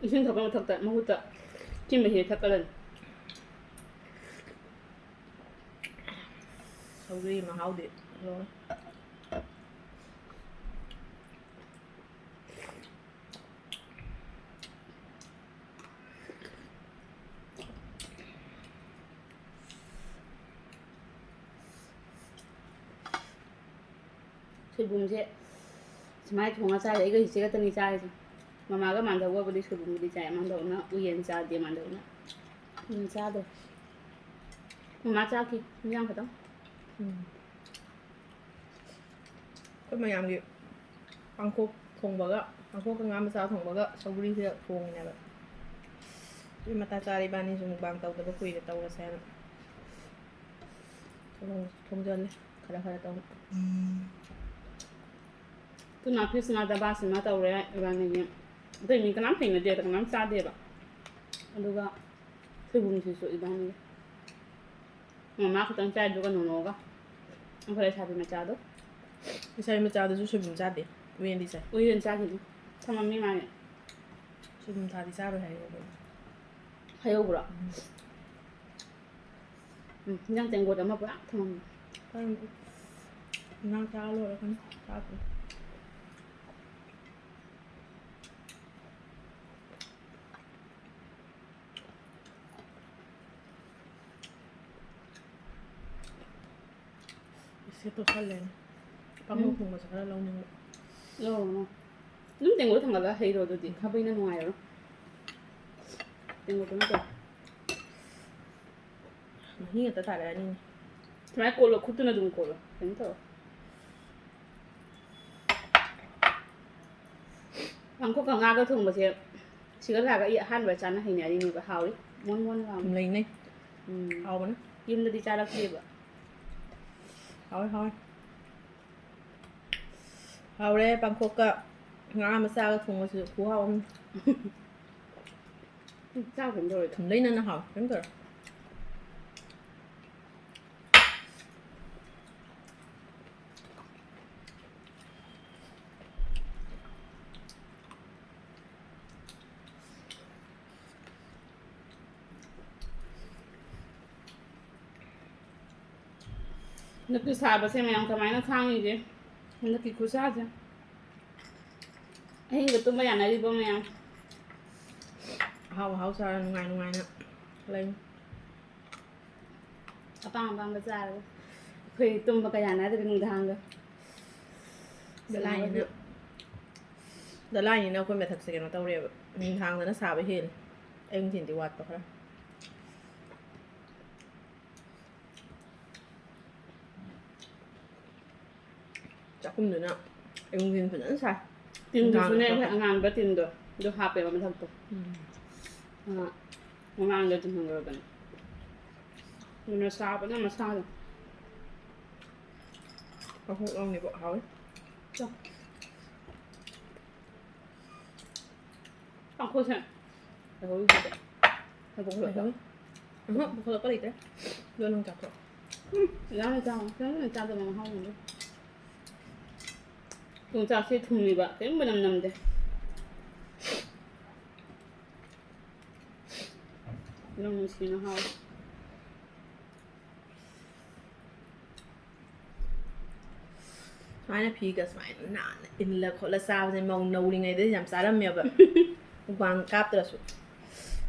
ꯏꯁꯤꯡ ꯊꯛꯄ ꯃꯊꯛꯇ, ꯃꯍꯨꯠꯇ ꯁꯤ ꯃꯍꯤ ꯊꯛꯀꯗꯕꯅꯤ꯫ ꯁꯧꯒ꯭ꯔꯤ ꯃꯍꯥꯎꯗꯤ ꯂꯣꯏꯔꯦ꯫ ꯁꯣꯏꯕꯨꯝꯁꯦ ꯁꯨꯃꯥꯏꯅ ꯊꯣꯡꯉ ꯆꯥꯔꯦ꯫ ꯑꯩꯒ ꯏꯆꯦ ꯈꯛꯇꯅꯤ ꯆꯥꯔꯤꯁꯦ꯫ ꯃꯃꯥꯒ ꯃꯥꯟꯗꯧꯒꯕꯨꯗꯤ ꯁꯣꯏꯕꯨꯝꯕꯨꯗꯤ ꯆꯥꯏ꯫ ꯃꯥꯟꯗꯧꯅ ꯎꯌꯦꯟ ꯆꯥꯗꯦ꯫ ꯃꯥꯟꯗꯧꯅ ꯎꯌꯦꯟ ꯆꯥꯗꯦ꯫ ꯃꯃꯥ ꯆꯥꯈꯤ, ꯏꯟꯖꯥꯡ ꯈꯛꯇꯪ꯫ ꯎꯝ꯫ ꯑꯩꯈꯣꯏ ꯃꯌꯥꯝꯒꯤ ꯄꯥꯡꯈꯣꯛ ꯊꯣꯡꯕꯒ, ꯄꯥꯡꯈꯣꯛꯀ ꯉꯥ ꯃꯆꯥ ꯊꯣꯡꯕꯒ ꯁꯧꯒ꯭ꯔꯤꯁꯦ ꯊꯣꯡꯉꯤꯅꯦꯕ꯫ ꯑꯗꯨꯏ ꯃꯇꯥ ꯆꯥꯔꯦ ꯏꯕꯥꯅꯤꯁꯨ ꯃꯨꯛꯕꯥꯡ ꯇꯧꯗꯕ ꯀꯨꯏꯔꯦ, ꯇꯧꯔꯁꯦ ꯍꯥꯏꯅ꯫ ꯊꯣꯡ-, ꯊꯣꯡꯖꯜꯂꯦ ꯈꯔ ꯈꯔ ꯇꯧꯅ꯫ ꯇꯨꯅꯥ ꯐꯤꯁ ꯉꯥ ꯗꯕꯥꯁꯤꯃ ꯇꯧꯔꯦ ꯏꯕꯥꯅꯤꯒꯤ꯫ ꯑꯇꯩ ꯃꯤ ꯀꯅꯥꯝ ꯍꯩꯅꯗꯦꯕ, ꯀꯅꯥꯝ ꯆꯥꯗꯦꯕ꯫ ꯑꯗꯨꯒ ꯁꯣꯏꯕꯨꯝꯁꯤꯁꯨ ꯏꯕꯥꯅꯤꯒꯤ꯫ ꯃꯃꯥ ꯈꯛꯇꯪ ꯆꯥꯏ, ꯑꯗꯨꯒ ꯅꯣꯅꯣꯒ꯫ ꯑꯩꯈꯣꯏ ꯂꯩꯁꯥꯕꯤ ꯃꯆꯥꯗꯣ꯫ ꯂꯩꯁꯥꯕꯤ ꯃꯆꯥꯗꯨꯁꯨ ꯁꯣꯏꯕꯨꯝ ꯆꯥꯗꯦ꯫ ꯎꯌꯦꯟꯗꯤ ꯆꯥꯏ꯫ ꯎꯌꯦꯟ ꯆꯥꯈꯤꯅꯤ꯫ ꯊꯝꯃꯝꯃꯤ ꯃꯥꯅꯦ꯫ ꯁꯣꯏꯕꯨꯝ ꯊꯥꯗꯤ ꯆꯥꯔꯣꯏ ꯍꯥꯏꯌꯦ꯫ ꯍꯩꯍꯧꯕ꯭ꯔꯣ? ꯎꯝ꯫ ꯎꯝ, ꯏꯟꯖꯥꯡ ꯇꯦꯡꯀꯣꯠ ꯑꯃ ꯄꯨꯔꯥ ꯊꯝꯃꯝꯃꯤ꯫ ꯍꯣꯔꯦꯟ ꯏꯟꯖꯥꯡ ꯆꯥꯔ ꯂꯣꯏꯔꯦ ꯑꯩꯈꯣꯏꯅ꯫ ꯆꯥꯗ꯭ꯔꯤ꯫ ꯏꯁꯦ ꯇꯣꯛꯁꯜꯂꯦꯅꯦ꯫ ꯄꯥꯡꯈꯣꯛ ꯎꯝ꯫ ꯊꯣꯡꯕꯁꯦ ꯈꯔ ꯂꯧꯅꯤꯡꯕ꯫ ꯂꯧꯔꯨꯅꯨ꯫ ꯑꯗꯨꯝ ꯇꯦꯡꯀꯣꯠ ꯊꯥꯡꯒꯠꯂꯒ ꯍꯩꯔꯣ ꯑꯗꯨꯗꯤ꯫ ꯈꯥꯕꯩꯅ ꯅꯨꯡꯉꯥꯏꯔꯔꯣꯏ꯫ ꯇꯦꯡꯀꯣꯠꯇꯨ ꯅꯠꯇ꯭ꯔꯣ? ꯃꯍꯤ ꯉꯥꯛꯇ ꯇꯥꯔꯛꯑꯅꯤꯅꯦ꯫ ꯁꯨꯃꯥꯏꯅ ꯀꯣꯠꯂꯣ, ꯈꯨꯠꯇꯨꯅ ꯑꯗꯨꯝ ꯀꯣꯠꯂꯣ꯫ ꯀꯩꯅꯣ ꯇꯧꯔꯣ꯫ ꯄꯥꯡꯈꯣꯛꯀ ꯉꯥꯒ ꯊꯣꯡꯕꯁꯦ ꯁꯤꯒ ꯂꯥꯛꯑꯒ ꯑꯩ ꯑꯍꯥꯟꯕ ꯆꯥꯅ ꯍꯩꯅꯔꯤꯅꯦꯕ꯫ ꯍꯥꯎꯏ꯫ ꯃꯣꯟ ꯃꯣꯟ ꯂꯥꯎꯅ꯫ ꯂꯩꯅꯩ꯫ ꯎꯝ꯫ ꯍꯥꯎꯕꯅꯦ꯫ ꯌꯨꯝꯗꯗꯤ ꯆꯥꯔꯛꯇꯦꯕ꯫ ꯍꯥꯎꯋꯦ, ꯍꯥꯎꯋꯦ꯫ ꯍꯥꯎꯔꯦ, ꯄꯥꯡꯈꯣꯛꯀ ꯉꯥ ꯃꯆꯥꯒ ꯊꯣꯡꯕꯁꯤꯁꯨ ꯈꯨꯍꯥꯎ ꯑꯃ꯫ ꯆꯥꯕ ꯀꯩꯝ ꯇꯧꯔꯣꯏꯗ꯫ ꯊꯨꯝ ꯂꯩꯅꯅ ꯍꯥꯎꯋꯦ, ꯀꯩꯝ ꯇꯧꯔꯣꯏ꯫ ꯍꯟꯗꯛꯇꯤ ꯁꯥꯕꯁꯦ ꯃꯌꯥꯝ ꯀꯃꯥꯏꯅ ꯈꯥꯡꯉꯤꯒꯦ? ꯍꯟꯗꯛꯀꯤ ꯈꯨꯠꯁꯥꯁꯦ꯫ ꯑꯍꯤꯡꯒ ꯇꯨꯝꯕ ꯌꯥꯅꯔꯤꯕꯣ ꯃꯌꯥꯝ? ꯑꯍꯥꯎ ꯑꯍꯥꯎ ꯆꯥꯔ ꯅꯨꯡꯉꯥꯏ ꯅꯨꯡꯉꯥꯏꯅ ꯂꯩ꯫ ꯑꯄꯥꯝ ꯑꯄꯥꯝꯕ ꯆꯥꯔꯒ꯫ ꯑꯩꯈꯣꯏ ꯇꯨꯝꯕꯒ ꯌꯥꯅꯗ꯭ꯔꯦ ꯅꯨꯡꯗꯥꯡꯒ꯫ ꯗ ꯂꯥꯏꯅꯤꯅ, ꯁꯥꯕꯒꯤ꯫ ꯗ ꯂꯥꯏꯅꯤꯅ ꯑꯩꯈꯣꯏ ꯃꯊꯛꯁꯦ ꯀꯩꯅꯣ ꯇꯧꯔꯦꯕ꯫ ꯅꯨꯡꯗꯥꯡꯗꯅ ꯁꯥꯕ ꯍꯦꯜꯂꯦ꯫ ꯑꯌꯨꯛ ꯅꯨꯡꯊꯤꯟꯗꯤ ꯋꯥꯠꯄ ꯈꯔ꯫ ꯆꯥꯛꯈꯨꯝꯗꯨꯅ ꯑꯌꯨꯛ ꯅꯨꯡꯊꯤꯜ ꯐꯖꯅ ꯁꯥꯏ꯫ ꯇꯤꯟꯗꯨꯁꯨꯅꯦ, ꯅꯨꯡꯗꯥꯡꯗ ꯑꯩꯈꯣꯏ ꯑꯉꯥꯡꯕ ꯇꯤꯟꯗꯣ, ꯑꯗꯨ ꯍꯥꯞꯄꯦꯕ ꯃꯊꯛꯇꯣ꯫ ꯎꯝ꯫ ꯑ, ꯃꯃꯥꯡꯗ ꯇꯤꯟ ꯍꯨꯟꯈ꯭ꯔꯕꯅꯦ꯫ ꯑꯗꯨꯅ ꯁꯥꯕꯅ ꯃꯁꯥꯗꯣ꯫ ꯄꯥꯡꯈꯣꯛ ꯂꯧꯅꯤꯕ ꯍꯥꯎꯋꯤ꯫ ꯆꯥꯎ꯫ ꯄꯥꯡꯈꯣꯛꯁꯦ ꯂꯩꯍꯧꯔꯤꯁꯤꯗꯤ꯫ ꯂꯩꯍꯧꯔꯤ꯫ ꯎꯝꯍꯨꯝ, ꯄꯨꯈꯠꯂꯛꯄ ꯂꯩꯇ꯭ꯔꯦ꯫ ꯑꯗꯣ ꯅꯪ ꯆꯥꯊꯣꯛ꯫ ꯎꯝ, ꯌꯥꯔꯦ, ꯆꯥꯔꯣ꯫ ꯆꯥꯔꯣ, ꯆꯥꯗꯕ ꯃꯍꯥꯎ ꯑꯃ꯫ ꯌꯣꯡꯆꯥꯛꯁꯦ ꯊꯨꯝꯃꯤꯕ, ꯀꯔꯤꯝ ꯃꯅꯝ ꯅꯝꯗꯦ꯫ ꯅꯪ ꯅꯨꯡꯁꯤꯅ ꯍꯥꯎꯋꯦ꯫ ꯁꯨꯃꯥꯏꯅ ꯐꯤꯒ ꯁꯨꯃꯥꯏꯅ ꯅꯥꯟꯅ ꯏꯜꯂ ꯈꯣꯠꯂ ꯆꯥꯕꯁꯦ ꯃꯧ ꯅꯧꯔꯤꯉꯩꯗꯗꯤ ꯌꯥꯝ ꯆꯥꯔꯝꯃꯦꯕ꯫ ꯃꯨꯛꯕꯥꯡ ꯀꯥꯞꯇ꯭ꯔꯁꯨ꯫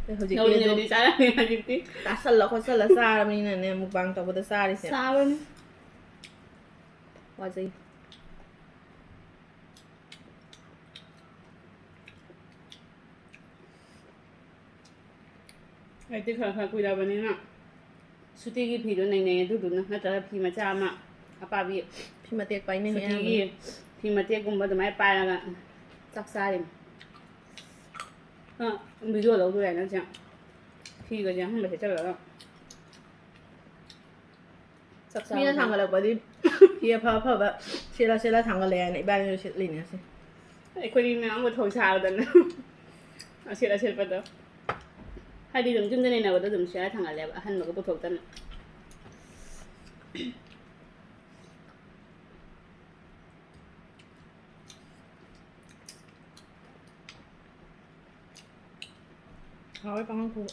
ꯑꯗꯩ ꯍꯧꯖꯤꯛꯇꯤ ꯑꯗꯨꯝ ꯅꯧꯔꯤꯉꯩꯗꯗꯤ ꯆꯥꯔꯝꯃꯦ, ꯍꯧꯖꯤꯛꯇꯤ ꯇꯥꯁꯜꯂ ꯈꯣꯠꯆꯜꯂ ꯆꯥꯔꯕꯅꯤꯅꯅꯦ, ꯃꯨꯛꯕꯥꯡ ꯇꯧꯕꯗ ꯆꯥꯔꯤꯁꯦ꯫ ꯆꯥꯕꯅꯤ꯫ ꯋꯥꯖꯩ꯫ ꯑꯩꯗꯤ ꯈꯔ ꯈꯔ ꯀꯨꯏꯔꯕꯅꯤꯅ ꯁꯨꯇꯤꯒꯤ ꯐꯤꯗꯣ ꯅꯩꯅꯩ, ꯑꯗꯨꯗꯨꯅ, ꯅꯠꯇ꯭ꯔꯒ ꯐꯤ ꯃꯆꯥ ꯑꯃ ꯑꯄꯥꯕꯤ ꯐꯤ ꯃꯇꯦꯛ ꯄꯥꯏꯅꯩ ꯁꯨꯇꯤꯒꯤ ꯑꯌꯥꯝꯕꯅ꯫ ꯐꯤ ꯃꯇꯦꯛꯀꯨꯝꯕ ꯑꯗꯨꯃꯥꯏꯅ ꯄꯥꯏꯔꯒ ꯆꯥꯛ ꯆꯥꯔꯤꯅꯤ꯫ ꯑ, ꯚꯤꯗꯤꯑꯣ ꯂꯧꯗꯣꯏ ꯍꯥꯏꯅ ꯁꯦ ꯐꯤꯒꯁꯦ ꯑꯍꯟꯕ ꯁꯦꯠꯆꯜꯂꯒ꯫ ꯆꯥꯛ ꯃꯤꯅ ꯆꯥꯕꯗ ꯊꯥꯡꯒꯠꯂꯛꯄꯗꯤ ꯐꯤ ꯑꯐ ꯑꯐꯕ ꯁꯦꯠꯂ ꯁꯦꯠꯂ ꯊꯥꯡꯒꯠꯂꯛꯑꯦ ꯍꯥꯏꯅ ꯏꯕꯥꯅꯤꯁꯨ ꯁꯦꯠꯂꯤꯅꯦ ꯉꯁꯤ꯫ ꯑꯩꯈꯣꯏ ꯃꯌꯥꯝ ꯑꯃ ꯊꯧ ꯁꯥꯗꯅ ꯑꯁꯦꯠ ꯑꯁꯦꯠꯄꯗꯣ꯫ ꯍꯥꯏꯗꯤ ꯑꯗꯨꯝ ꯌꯨꯝꯗ ꯂꯩꯅꯕꯗꯣ ꯑꯗꯨꯝ ꯁꯦꯠꯂ ꯊꯥꯡꯒꯠꯂꯦꯕ, ꯑꯍꯟꯕꯒ ꯄꯨꯊꯣꯛꯇꯅ꯫ ꯍꯥꯎꯋꯦ ꯄꯥꯡꯈꯣꯛ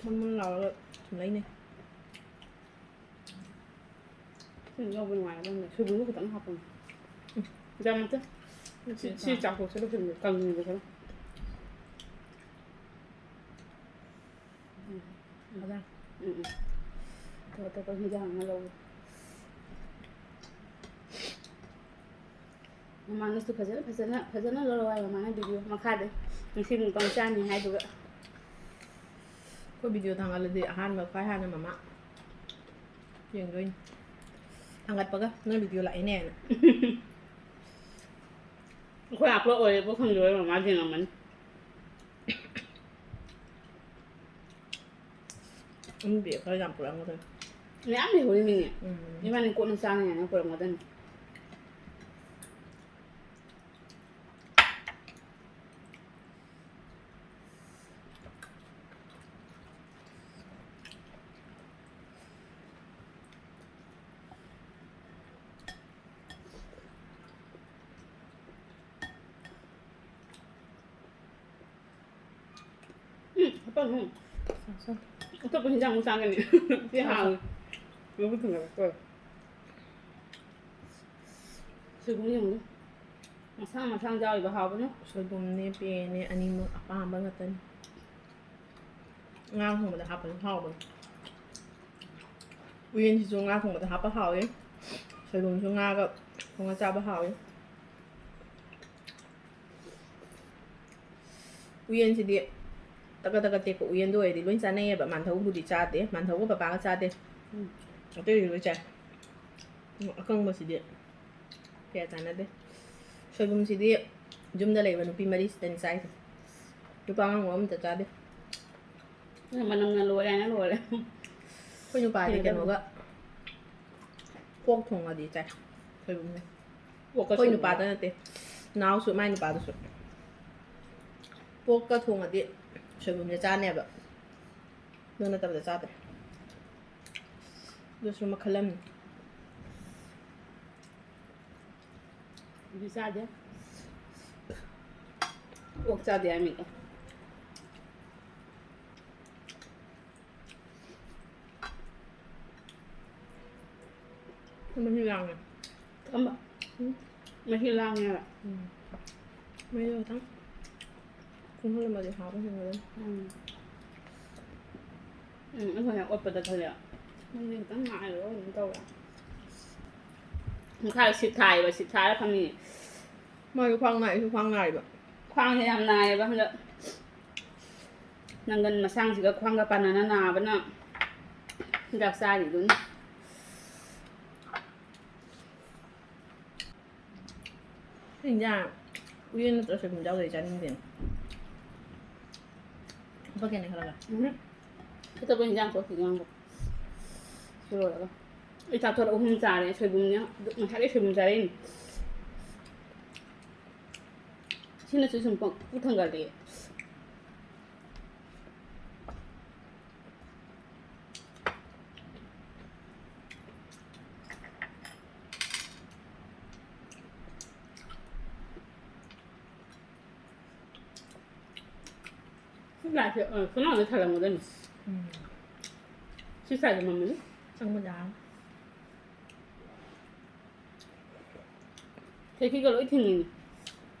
ꯃꯨꯟ ꯃꯨꯟ ꯂꯥꯎꯔꯒ ꯊꯨꯝꯂꯩꯅꯦ꯫ ꯁꯤ ꯂꯧꯕ ꯅꯨꯡꯉꯥꯏꯒꯗꯕꯅꯦ꯫ ꯁꯣꯏꯕꯨꯝꯗꯣ ꯈꯤꯇꯪ ꯍꯥꯞꯄꯅꯤ꯫ ꯎꯝ꯫ ꯌꯥꯝ ꯅꯠꯇꯦ꯫ ꯁꯤ, ꯁꯤ ꯆꯥꯛꯇꯣꯛꯁꯦ ꯂꯣꯏꯁꯤꯟꯕꯤꯌꯨ꯫ ꯀꯪꯍꯟꯕꯤꯌꯨ ꯈꯔ꯫ ꯎꯝ꯫ ꯐꯖꯅ꯫ ꯎꯝ, ꯎꯝ꯫ ꯑꯇꯣꯞ ꯑꯇꯣꯞꯄ ꯍꯤꯟꯖꯥꯡ ꯑꯃ ꯂꯧꯒꯦ꯫ ꯃꯃꯥꯅꯁꯨ ꯐꯖꯅ, ꯐꯖꯅ, ꯐꯖꯅ ꯂꯧꯔꯛꯑꯣ ꯍꯥꯏ ꯃꯃꯥꯅ ꯚꯤꯗꯤꯑꯣ ꯃꯈꯥꯗꯩ꯫ ꯉꯁꯤ ꯃꯨꯛꯕꯥꯡ ꯆꯥꯅꯤ ꯍꯥꯏꯗꯨꯒ꯫ ꯑꯩꯈꯣꯏ ꯚꯤꯗꯤꯑꯣ ꯊꯥꯡꯒꯠꯂꯗꯤ ꯑꯍꯥꯟꯕ ꯈ꯭ꯋꯥꯏ ꯍꯥꯟꯅ ꯃꯃꯥ ꯌꯦꯡꯗꯣꯏꯅꯤ꯫ ꯊꯥꯡꯒꯠꯄꯒ "ꯅꯣꯏ ꯚꯤꯗꯤꯑꯣ ꯂꯥꯛꯏꯅꯦꯅ"꯫ ꯑꯩꯈꯣꯏ ꯑꯞꯂꯣꯗ ꯑꯣꯏꯔꯦꯕꯨ ꯈꯪꯗꯣꯏꯔꯣ, ꯃꯥ ꯌꯦꯡꯉꯝꯃꯅꯤ꯫ ꯑꯗꯨꯗꯤ ꯈꯔ ꯌꯥꯝ ꯄꯨꯔꯛꯑꯝꯒꯗꯕꯅꯤ꯫ ꯃꯌꯥꯝ ꯂꯩꯍꯧꯔꯤ ꯃꯤꯅꯦ꯫ ꯎꯝ꯫ ꯏꯕꯥꯅꯤ ꯀꯣꯟꯅ ꯆꯥꯅꯤꯡꯉꯥꯏꯅ ꯄꯨꯔꯛꯑꯝꯒꯗꯕꯅꯤ꯫ ꯎꯝ, ꯍꯥꯞꯄꯝꯃꯨ꯫ ꯆꯥꯎ, ꯆꯥꯎ꯫ ꯑꯇꯣꯞꯄ ꯍꯤꯟꯖꯥꯡ ꯑꯃꯨꯛ ꯆꯥꯒꯅꯤ꯫ ꯁꯤ ꯆꯥꯎ, ꯆꯥꯎ꯫ ꯍꯥꯎꯋꯤ꯫ ꯃꯕꯨꯛ ꯊꯟꯒꯠꯂꯛꯇꯣꯔꯦ꯫ ꯁꯣꯏꯕꯨꯝ ꯌꯦꯡꯉꯨ꯫ ꯃꯁꯥꯡ ꯃꯁꯥꯡ ꯌꯥꯎꯔꯤꯕ ꯍꯥꯎꯕꯅ꯫ ꯁꯣꯏꯕꯨꯝꯅꯦ, ꯄꯦꯅꯦ, ꯑꯅꯤꯃꯛ ꯑꯄꯥꯝꯕ ꯉꯥꯛꯇꯅꯤ꯫ ꯉꯥ ꯊꯣꯡꯕꯗ ꯍꯥꯞꯄꯁꯨ ꯍꯥꯎꯕꯅꯤ꯫ ꯎꯌꯦꯟꯁꯤꯁꯨ ꯉꯥ ꯊꯣꯡꯕꯗ ꯍꯥꯞꯄ ꯍꯥꯎꯋꯤ꯫ ꯁꯣꯏꯕꯨꯝꯁꯨ ꯉꯥꯒ ꯊꯣꯡꯉ ꯆꯥꯕ ꯍꯥꯎꯋꯤ꯫ ꯎꯌꯦꯟꯁꯤꯗꯤ ꯇꯒꯠ ꯇꯒꯠ ꯇꯦꯛꯄ ꯎꯌꯦꯟꯗꯣ ꯑꯣꯏꯔꯗꯤ ꯂꯣꯏ ꯆꯥꯅꯩꯌꯦꯕ꯫ ꯃꯥꯟꯊꯧꯕꯨꯗꯤ ꯆꯥꯗꯦ, ꯃꯥꯟꯊꯧꯒ ꯄꯄꯥꯒ ꯆꯥꯗꯦ꯫ ꯎꯝ꯫ ꯑꯇꯩꯗꯤ ꯂꯣꯏ ꯆꯥꯏ꯫ ꯎꯝ, ꯑꯀꯪꯕꯁꯤꯗꯤ ꯀꯌꯥ ꯆꯥꯟꯅꯗꯦ꯫ ꯁꯣꯏꯕꯨꯝꯁꯤꯗꯤ ꯌꯨꯝꯗ ꯂꯩꯕ ꯅꯨꯄꯤ ꯃꯔꯤꯁꯤꯗꯅꯤ ꯆꯥꯏꯁꯦ꯫ ꯅꯨꯄꯥ ꯑꯉꯥꯡꯕ ꯑꯝꯇ ꯆꯥꯗꯦ꯫ ꯃꯅꯝꯅ ꯂꯣꯏꯔꯦ ꯍꯥꯏꯅ ꯂꯣꯏꯔꯦ꯫ ꯑꯩꯈꯣꯏ ꯅꯨꯄꯥꯗꯤ ꯍꯩꯅꯗꯕꯗꯣ꯫ ꯀꯩꯅꯣꯒ ꯄꯣꯛ ꯊꯣꯡꯉꯗꯤ ꯆꯥꯏ ꯁꯣꯏꯕꯨꯝꯁꯦ꯫ ꯄꯣꯛꯀ ꯑꯩꯈꯣꯏ ꯁꯣꯏꯕꯨꯝꯒ꯫ ꯅꯨꯄꯥꯗ ꯅꯠꯇꯦ, ꯅꯥꯎꯁꯨ, ꯃꯥꯏ ꯅꯨꯄꯥꯗꯨꯁꯨ꯫ ꯄꯣꯛꯀ ꯊꯣꯡꯉꯗꯤ ꯁꯣꯏꯕꯨꯝꯁꯦ ꯆꯥꯅꯦꯕ, ꯑꯗꯨ ꯅꯠꯇꯕꯗ ꯆꯥꯗ꯭ꯔꯦ꯫ ꯑꯗꯨꯁꯨ ꯃꯈꯜ ꯑꯃꯅꯤ꯫ ꯑꯗꯨ ꯆꯥꯗꯦ꯫ ꯑꯣꯛ ꯆꯥꯗꯦ ꯍꯥꯏꯃꯤꯀꯣ꯫ ꯃꯍꯤ ꯂꯥꯡꯉꯦ꯫ ꯀꯔꯝꯕ? ꯎꯝ꯫ ꯃꯍꯤ ꯂꯥꯡꯉꯦꯕ꯫ ꯎꯝ꯫ ꯃꯍꯤꯗꯣ ꯈꯤꯇꯪ ꯀꯨꯡꯍꯜꯂꯝꯃꯗꯤ ꯍꯥꯎꯕ ꯍꯦꯟꯒꯗꯕꯅꯤ꯫ ꯎꯝ꯫ ꯎꯝ, ꯑꯩꯈꯣꯏꯅ ꯑꯣꯠꯄꯗ ꯈꯜꯂꯦ꯫ ꯃꯍꯤ ꯈꯤꯇꯪ ꯉꯥꯏꯔꯒ ꯑꯗꯨꯝ ꯇꯧꯔꯦ꯫ ꯃꯈꯥꯗ ꯁꯤꯠ ꯊꯥꯏꯌꯦꯕ, ꯁꯤꯠ ꯊꯥꯔ ꯐꯝꯃꯤ꯫ ꯃꯥꯁꯨ ꯈ꯭ꯋꯥꯡ ꯅꯥꯏ, ꯑꯩꯁꯨ ꯈ꯭ꯋꯥꯡ ꯅꯥꯏꯕ꯫ ꯈ꯭ꯋꯥꯡꯁꯦ ꯌꯥꯝ ꯅꯥꯏꯌꯦꯕ ꯍꯟꯗꯛ꯫ ꯅꯪꯒꯟ ꯃꯁꯥꯡꯁꯤꯒ ꯈ꯭ꯋꯥꯡꯒ ꯄꯥꯟꯅꯅ ꯅꯥꯕꯅ ꯍꯤꯗꯥꯛ ꯆꯥꯔꯤꯗꯨꯅꯤ꯫ ꯏꯟꯖꯥꯡ ꯎꯌꯦꯟ ꯅꯠꯇ꯭ꯔ ꯁꯣꯏꯕꯨꯝ ꯌꯥꯎꯗ꯭ꯔꯗꯤ ꯆꯥꯅꯤꯡꯗꯦꯅꯦ꯫ ꯍꯥꯞꯄꯛꯀꯦꯅꯦ ꯈꯔꯒ꯫ ꯎꯝ꯫ ꯑꯇꯣꯞꯄ ꯍꯤꯟꯖꯥꯡ ꯊꯣꯛꯈꯤꯒꯦ ꯉꯥꯡꯕ꯫ ꯁꯤ ꯂꯣꯏꯔꯒ꯫ ꯑꯩ ꯆꯥꯛ ꯊꯣꯔꯛ ꯑꯍꯨꯝ ꯆꯥꯔꯦ꯫ ꯁꯣꯏꯕꯨꯝꯅꯦ꯫ ꯉꯁꯥꯏꯗꯩ ꯁꯣꯏꯕꯨꯝ ꯆꯥꯔꯛꯏꯅꯦ꯫ ꯁꯤꯅꯁꯨ ꯁꯨꯝ ꯄꯨꯛ ꯊꯟꯒꯠꯂꯛꯑꯦ꯫ ꯁꯤ ꯂꯥꯏꯠꯁꯦ, ꯑ, ꯊꯣꯡꯅꯥꯎꯗ ꯊꯥꯜꯂꯝꯒꯗꯕꯅꯤ꯫ ꯎꯝ꯫ ꯁꯤ ꯁꯥꯏꯗ ꯃꯝꯃꯗꯤ꯫ ꯆꯪꯕ ꯌꯥꯔꯅꯤ꯫ ꯈꯤꯔꯀꯤꯒ ꯂꯣꯏ ꯊꯤꯡꯉꯤꯅꯦ꯫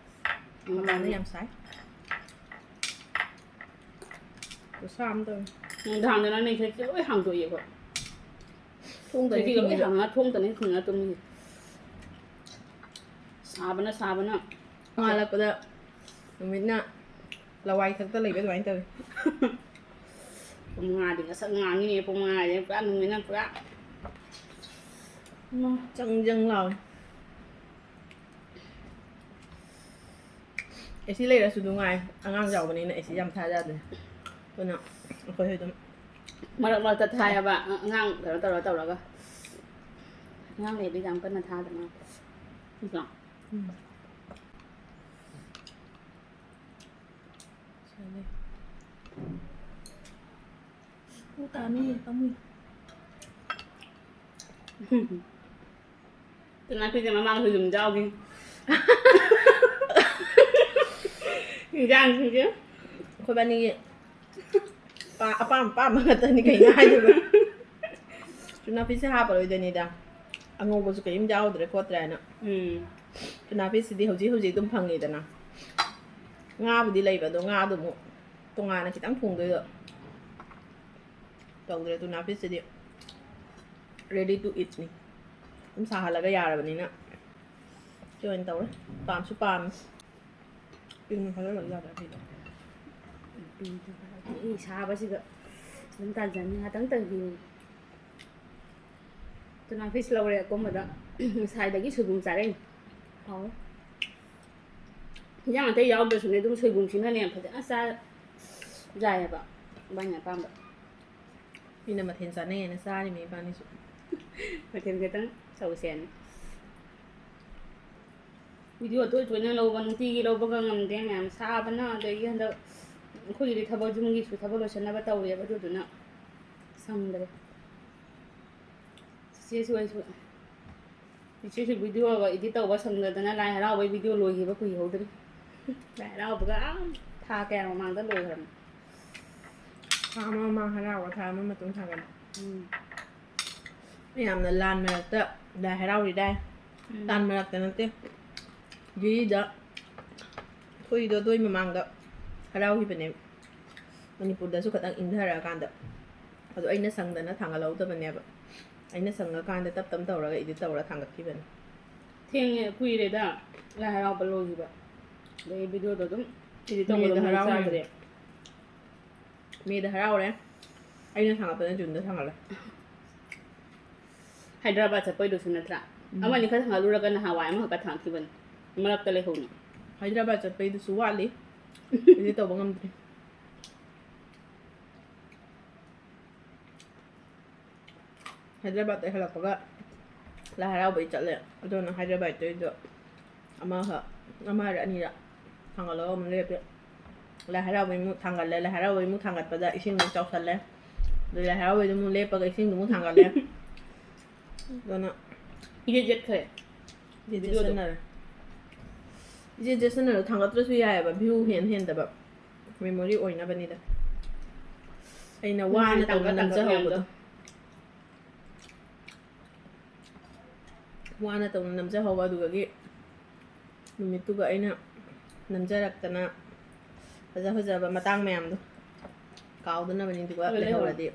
ꯃꯄꯥꯟꯗ ꯌꯥꯝ ꯁꯥꯏ꯫ ꯈꯨꯁꯥ ꯑꯃ ꯇꯧꯔꯦ꯫ ꯅꯨꯡꯗꯥꯡꯗꯅꯅꯦ ꯈꯤꯔꯀꯤ ꯂꯣꯏ ꯍꯥꯡꯗꯣꯛꯑꯦ ꯑꯩꯈꯣꯏ꯫ ꯊꯣꯡꯗꯅꯤ ꯈꯤꯔꯀꯤꯒ ꯂꯣꯏ ꯊꯤꯡꯉꯤꯗꯣ꯫ ꯍꯥꯡꯉ ꯊꯣꯡꯗꯅꯤ ꯊꯤꯡꯉ ꯇꯨꯝꯃꯤ꯫ ꯁꯥꯕꯅ ꯁꯥꯕꯅ꯫ ꯅꯣꯡꯉꯥꯜꯂꯛꯄꯗ ꯅꯨꯃꯤꯠꯅ ꯂꯋꯥꯏ ꯊꯛꯇ ꯂꯩꯕ ꯑꯗꯨꯃꯥꯏꯅ ꯇꯧꯋꯤ꯫ ꯄꯨꯡ ꯃꯉꯥꯗꯤ ꯉꯁꯛ ꯉꯥꯡꯉꯤꯅꯦ, ꯄꯨꯡ ꯃꯉꯥꯗꯤ ꯄꯨꯔꯥ ꯅꯨꯃꯤꯠꯅ ꯄꯨꯔꯥ꯫ ꯏꯃꯥ꯫ ꯆꯪ ꯖꯪ ꯂꯥꯎꯋꯦ꯫ ꯑꯦ ꯁꯤ ꯂꯩꯔꯁꯨ ꯅꯨꯡꯉꯥꯏ, ꯑꯉꯥꯡ ꯌꯥꯎꯕꯅꯤꯅ ꯑꯦ ꯁꯤ ꯌꯥꯝ ꯊꯥ ꯌꯥꯗ꯭ꯔꯦ꯫ ꯑꯗꯨꯅ ꯑꯩꯈꯣꯏ ꯑꯗꯨꯝ ꯃꯔꯛ ꯃꯔꯛꯇ ꯊꯥꯏꯌꯦꯕ, ꯑ-, ꯑꯉꯥꯡ ꯀꯩꯅꯣ ꯇꯧꯔ ꯇꯧꯔꯒ꯫ ꯑꯉꯥꯡ ꯂꯩꯕꯗꯤ ꯌꯥꯝ ꯀꯟꯅ ꯊꯥꯗꯕ ꯃꯥꯜꯂꯦ꯫ ꯅꯠꯇ꯭ꯔꯣ? ꯎꯝ꯫ ꯁꯤꯗ ꯂꯩ꯫ ꯄꯨꯡ ꯇꯥꯅꯤꯌꯦ, ꯄꯥꯝꯃꯨꯏ꯫ ꯇꯨꯅꯥ ꯐꯤꯁꯦ ꯃꯃꯥꯡꯁꯨ ꯑꯗꯨꯝ ꯌꯥꯎꯈꯤ꯫ ꯏꯟꯖꯥꯡꯁꯤꯡꯁꯦ꯫ ꯑꯩꯈꯣꯏꯕꯥꯅꯤꯒꯤ ꯑꯄꯥꯝ ꯑꯄꯥꯝꯕ ꯉꯥꯛꯇꯅꯤ ꯀꯩꯅꯣ ꯍꯥꯏꯗꯣꯏꯕ꯫ ꯇꯨꯅꯥ ꯐꯤꯁꯁꯦ ꯍꯥꯞꯄꯔꯣꯏꯗꯣꯏꯅꯤꯗ꯫ ꯑꯉꯧꯕꯁꯨ ꯀꯔꯤꯝ ꯌꯥꯎꯗ꯭ꯔꯦ ꯈꯣꯠꯇ꯭ꯔꯦ ꯍꯥꯏꯅ꯫ ꯎꯝ꯫ ꯇꯨꯅꯥ ꯐꯤꯁꯁꯤꯗꯤ ꯍꯧꯖꯤꯛ ꯍꯧꯖꯤꯛ ꯑꯗꯨꯝ ꯐꯪꯉꯤꯗꯅ꯫ ꯉꯥꯕꯨꯗꯤ ꯂꯩꯕ, ꯑꯗꯣ ꯉꯥꯗꯣ ꯑꯃꯨꯛ ꯇꯣꯉꯥꯟꯅ ꯈꯤꯇꯪ ꯊꯣꯡꯗꯣꯏꯗꯣ ꯇꯧꯗ꯭ꯔꯦ꯫ ꯇꯨꯅꯥ ꯐꯤꯁꯁꯤꯗꯤ ready to eatꯅꯤ꯫ ꯑꯗꯨꯝ ꯁꯥꯍꯜꯂꯒ ꯌꯥꯔꯕꯅꯤꯅ ꯁꯤ ꯑꯣꯏꯅ ꯇꯧꯔꯦ꯫ ꯄꯥꯝꯁꯨ ꯄꯥꯝꯃꯤ꯫ ꯄꯤꯡꯅ ꯐꯖꯅ ꯌꯥꯗ꯭ꯔꯥ ꯐꯤꯗꯣ? ꯄꯤꯡꯗꯣ ꯐꯖꯅ ꯏ ꯁꯥꯕꯁꯤꯗ ꯑꯗꯨꯝ ꯇꯥꯟꯖꯟꯅꯤ꯫ ꯉꯥꯛꯇꯪ ꯇꯪꯈꯤꯅꯤ꯫ ꯇꯨꯅꯥ ꯐꯤꯁ ꯂꯧꯔꯦ ꯑꯀꯣꯝꯕꯗ꯫ ꯉꯁꯥꯏꯗꯒꯤ ꯁꯣꯏꯕꯨꯝ ꯆꯥꯔꯛꯏꯅꯤ꯫ ꯍꯥꯎꯋꯦ꯫ ꯏꯟꯖꯥꯡ ꯑꯇꯩ ꯌꯥꯎꯗ꯭ꯔꯁꯨꯅꯦ, ꯑꯗꯨꯝ ꯁꯣꯏꯕꯨꯝꯁꯤꯅꯅꯦ ꯐꯖꯅ ꯆꯥ-, ꯌꯥꯏꯑꯕ, ꯏꯕꯥꯅꯤ ꯑꯄꯥꯝꯕ꯫ ꯃꯤꯅ ꯃꯊꯦꯜ ꯆꯥꯅꯩꯌꯦꯅ ꯆꯥꯔꯤꯃꯤ ꯏꯕꯥꯅꯤꯁꯨ꯫ ꯃꯊꯦꯜ ꯈꯤꯇꯪ ꯇꯧꯁꯦꯅ꯫ ꯚꯤꯗꯤꯑꯣ ꯇꯣꯏ ꯇꯣꯏꯅ ꯂꯧꯕ, ꯅꯨꯡꯇꯤꯒꯤ ꯂꯧꯕꯒ ꯉꯝꯗꯦ ꯃꯌꯥꯝ, ꯁꯥꯕꯅ꯫ ꯑꯗꯒꯤ ꯍꯟꯗꯛ ꯑꯩꯈꯣꯏꯒꯤꯗꯤ ꯊꯕꯛ, ꯌꯨꯝꯒꯤꯁꯨ ꯊꯕꯛ ꯂꯣꯏꯁꯤꯟꯅꯕ ꯇꯧꯔꯤꯑꯕ, ꯑꯗꯨꯗꯨꯅ ꯁꯪꯗ꯭ꯔꯦ꯫ ꯆꯤꯆꯦꯁꯨ ꯑꯩꯁꯨ, ꯆꯤꯆꯦꯁꯨ ꯚꯤꯗꯤꯑꯣꯒ ꯏꯗꯤꯠ ꯇꯧꯕ ꯁꯪꯗꯗꯅ ꯂꯥꯏ ꯍꯔꯥꯎꯕꯩ ꯚꯤꯗꯤꯑꯣ ꯂꯣꯏꯈꯤꯕ ꯀꯨꯏꯍꯧꯗ꯭ꯔꯤ꯫ ꯂꯥꯏ ꯍꯔꯥꯎꯕꯒ ꯑꯥ ꯊꯥ ꯀꯌꯥ ꯃꯃꯥꯡꯗ ꯂꯣꯏꯈ꯭ꯔꯕꯅꯤ꯫ ꯊꯥ ꯑꯃ ꯃꯃꯥꯡ ꯍꯔꯥꯎꯕ, ꯊꯥ ꯑꯃ ꯃꯇꯨꯡ ꯊꯥꯒꯠꯂꯦ꯫ ꯎꯝ꯫ ꯌꯥꯝꯅ ꯂꯥꯟ ꯃꯔꯛꯇ ꯂꯥꯏ ꯍꯔꯥꯎꯔꯤꯗꯥꯏ꯫ ꯎꯝ꯫ ꯂꯥꯟ ꯃꯔꯛꯇ ꯅꯠꯇꯦ, ꯖꯤꯔꯤꯗ, ꯑꯩꯈꯣꯏꯗꯣ ꯑꯗꯨꯏ ꯃꯃꯥꯡꯗ ꯍꯔꯥꯎꯈꯤꯕꯅꯦ, ꯃꯅꯤꯄꯨꯔꯗꯁꯨ ꯈꯇꯪ ꯏꯪꯊꯔꯛꯑꯀꯥꯟꯗ꯫ ꯑꯗꯣ ꯑꯩꯅ ꯁꯪꯗꯅ ꯊꯥꯡꯒꯠꯍꯧꯗꯕꯅꯦꯕ, ꯑꯩꯅ ꯁꯪꯉꯀꯥꯟꯗ ꯇꯞ ꯇꯞ ꯇꯧꯔꯒ ꯏꯗꯤꯠ ꯇꯧꯔ ꯊꯥꯡꯒꯠꯈꯤꯕꯅꯦ꯫ ꯊꯦꯡꯉꯦ, ꯀꯨꯏꯔꯦꯗ ꯂꯥꯏ ꯍꯔꯥꯎꯕ ꯂꯣꯏꯈꯤꯕ, ꯑꯗꯩ ꯚꯤꯗꯤꯑꯣꯗꯣ ꯑꯗꯨꯝ ꯏꯗꯤꯠ ꯇꯧꯕꯗꯣ ꯃꯦꯗ ꯃꯑꯣꯡ ꯍꯔꯥꯎꯔꯦ꯫ ꯆꯥꯗ꯭ꯔꯦ꯫ ꯃꯦꯗ ꯍꯔꯥꯎꯔꯦ, ꯑꯩꯅ ꯊꯥꯡꯒꯠꯄꯅ ꯖꯨꯟꯗ ꯊꯥꯡꯒꯠꯂꯦ꯫ ꯍꯥꯏꯗ꯭ꯔꯕꯥꯗ ꯆꯠꯄꯩꯗꯨꯁꯨ ꯅꯠꯇ꯭ꯔꯥ? ꯎꯝ꯫ ꯑꯃꯅꯤ ꯈꯔ ꯊꯥꯡꯒꯠꯂꯨꯔꯒ ꯅꯍꯥꯟꯋꯥꯏ ꯑꯃꯈꯛꯀ ꯊꯥꯡꯒꯠꯈꯤꯕꯅꯤ, ꯃꯔꯛꯇ ꯂꯩꯍꯧꯅ꯫ ꯍꯥꯏꯗ꯭ꯔꯕꯥꯗ ꯆꯠꯄꯩꯗꯨꯁꯨ ꯋꯥꯠꯂꯤ, ꯏꯗꯤꯠ ꯇꯧꯕ ꯉꯝꯗ꯭ꯔꯤ꯫ ꯍꯥꯏꯗ꯭ꯔꯕꯥꯗꯇꯩ ꯍꯜꯂꯛꯄꯒ ꯂꯥꯏ ꯍꯔꯥꯎꯕꯩ ꯆꯠꯂꯦ꯫ ꯑꯗꯨꯅ ꯍꯥꯏꯗ꯭ꯔꯕꯥꯗꯇꯩꯗꯣ ꯑꯃꯈꯛ, ꯑꯃꯔ ꯑꯅꯤꯔ ꯊꯥꯡꯒꯠꯂꯒ ꯑꯃꯨꯛ ꯂꯦꯞꯄꯦ꯫ ꯂꯥꯏ ꯍꯔꯥꯎꯕꯩ ꯑꯃꯨꯛ ꯊꯥꯡꯒꯠꯂꯦ, ꯂꯥꯏ ꯍꯔꯥꯎꯕꯩ ꯑꯃꯨꯛ ꯊꯥꯡꯒꯠꯄꯗ ꯏꯁꯤꯡ ꯑꯃꯨꯛ ꯆꯥꯎꯁꯜꯂꯦ꯫ ꯑꯗꯨ ꯂꯥꯏ ꯍꯔꯥꯎꯕꯩꯗ ꯑꯃꯨꯛ ꯂꯦꯞꯄꯒ ꯏꯁꯤꯡꯗꯨ ꯑꯃꯨꯛ ꯊꯥꯡꯒꯠꯂꯦ꯫ ꯑꯗꯨꯅ ꯏꯖꯦꯠ ꯖꯦꯠꯈ꯭ꯔꯦ꯫ ꯏꯖꯦꯠ ꯚꯤꯗꯤꯑꯣꯗꯣ꯫ ꯖꯦꯠꯁꯟꯅꯔꯦ꯫ ꯏꯖꯦꯠ ꯖꯦꯠꯁꯟꯅꯔꯦ, ꯊꯥꯡꯒꯠꯇ꯭ꯔꯁꯨ ꯌꯥꯏꯑꯕ, ꯚ꯭ꯌꯨ ꯍꯦꯟ ꯍꯦꯟꯗꯕ꯫ ꯃꯦꯃꯣꯔꯤ ꯑꯣꯏꯅꯕꯅꯤꯗ꯫ ꯑꯩꯅ ꯋꯥꯅ ꯅꯍꯥꯟ ꯇꯧꯅ ꯇꯥꯡꯀꯛ ꯇꯥꯡꯀꯛ ꯅꯝꯖꯍꯧꯕꯗꯣ꯫ ꯃꯌꯥꯝꯗꯣ꯫ ꯋꯥꯅ ꯇꯧꯅ ꯅꯝꯖꯍꯧꯕ, ꯑꯗꯨꯗꯒꯤ ꯅꯨꯃꯤꯠꯇꯨꯒ ꯑꯩꯅ ꯅꯝꯖꯔꯛꯇꯅ ꯐꯖ ꯐꯖꯕ ꯃꯇꯥꯡ ꯃꯌꯥꯝꯗꯣ ꯀꯥꯎꯗꯅꯕꯅꯤ, ꯑꯗꯨꯒ ꯍꯣꯏ, ꯂꯩꯍꯧꯔꯦ꯫ ꯂꯩꯍꯧꯔꯗꯤ꯫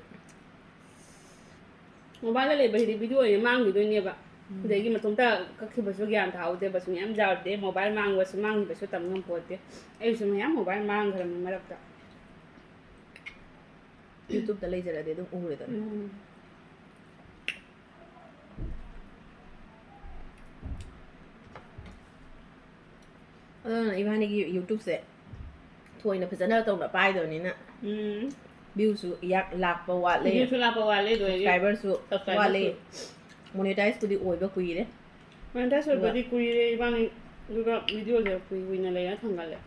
ꯃꯣꯕꯥꯏꯜꯗ ꯂꯩꯕ ꯍꯥꯏꯗꯤ ꯚꯤꯗꯤꯑꯣ ꯑꯣꯏꯅ ꯃꯥꯡꯈꯤꯗꯣꯏꯅꯦꯕ꯫ ꯎꯝ꯫ ꯑꯗꯒꯤ ꯃꯇꯣꯝꯇ ꯀꯛꯈꯤꯕꯁꯨ ꯒ꯭ꯌꯥꯟ ꯇꯥꯍꯧꯗꯦꯕ, ꯁꯨꯝ ꯌꯥꯝ ꯌꯥꯎꯔꯗꯤ ꯃꯣꯕꯥꯏꯜ ꯃꯥꯡꯕꯁꯨ ꯃꯥꯡꯈꯤꯕꯁꯨ ꯇꯝ ꯉꯝꯄꯣꯠꯇꯦ꯫ ꯑꯩꯁꯨ ꯃꯌꯥꯝ ꯃꯣꯕꯥꯏꯜ ꯃꯥꯡꯈ꯭ꯔꯕꯅꯤ ꯃꯔꯛꯇ꯫ YouTube-ꯇ ꯂꯩꯖꯔꯗꯤ ꯑꯗꯨꯝ ꯎꯔꯦꯗꯅ꯫ ꯎꯝ꯫ ꯑꯗꯨꯅ ꯏꯕꯥꯅꯤꯒꯤ YouTubeꯁꯦ ꯊꯣꯏꯅ ꯐꯖꯅ ꯇꯧꯅ ꯄꯥꯏꯗꯕꯅꯤꯅ, ꯎꯝ viewꯁꯨ ꯌꯥꯛ ꯂꯥꯛꯄ ꯋꯥꯠꯂꯦ, Viewꯁꯨ ꯂꯥꯛꯄ ꯋꯥꯠꯂꯦ ꯑꯗꯨ ꯑꯩꯒꯤ subscriberꯁꯨ subscriberꯁꯨ. ꯋꯥꯠꯂꯦ, monetizeꯄꯨꯗꯤ ꯑꯣꯏꯕ ꯀꯨꯏꯔꯦ. Monetize ꯑꯣꯏꯕꯗꯤ ꯀꯨꯏꯔꯦ ꯏꯕꯥꯅꯤ, ꯑꯗꯨꯒ videoꯁꯦ ꯀꯨꯏ ꯀꯨꯏꯅ ꯂꯩꯔ ꯊꯥꯡꯒꯠꯂꯦ.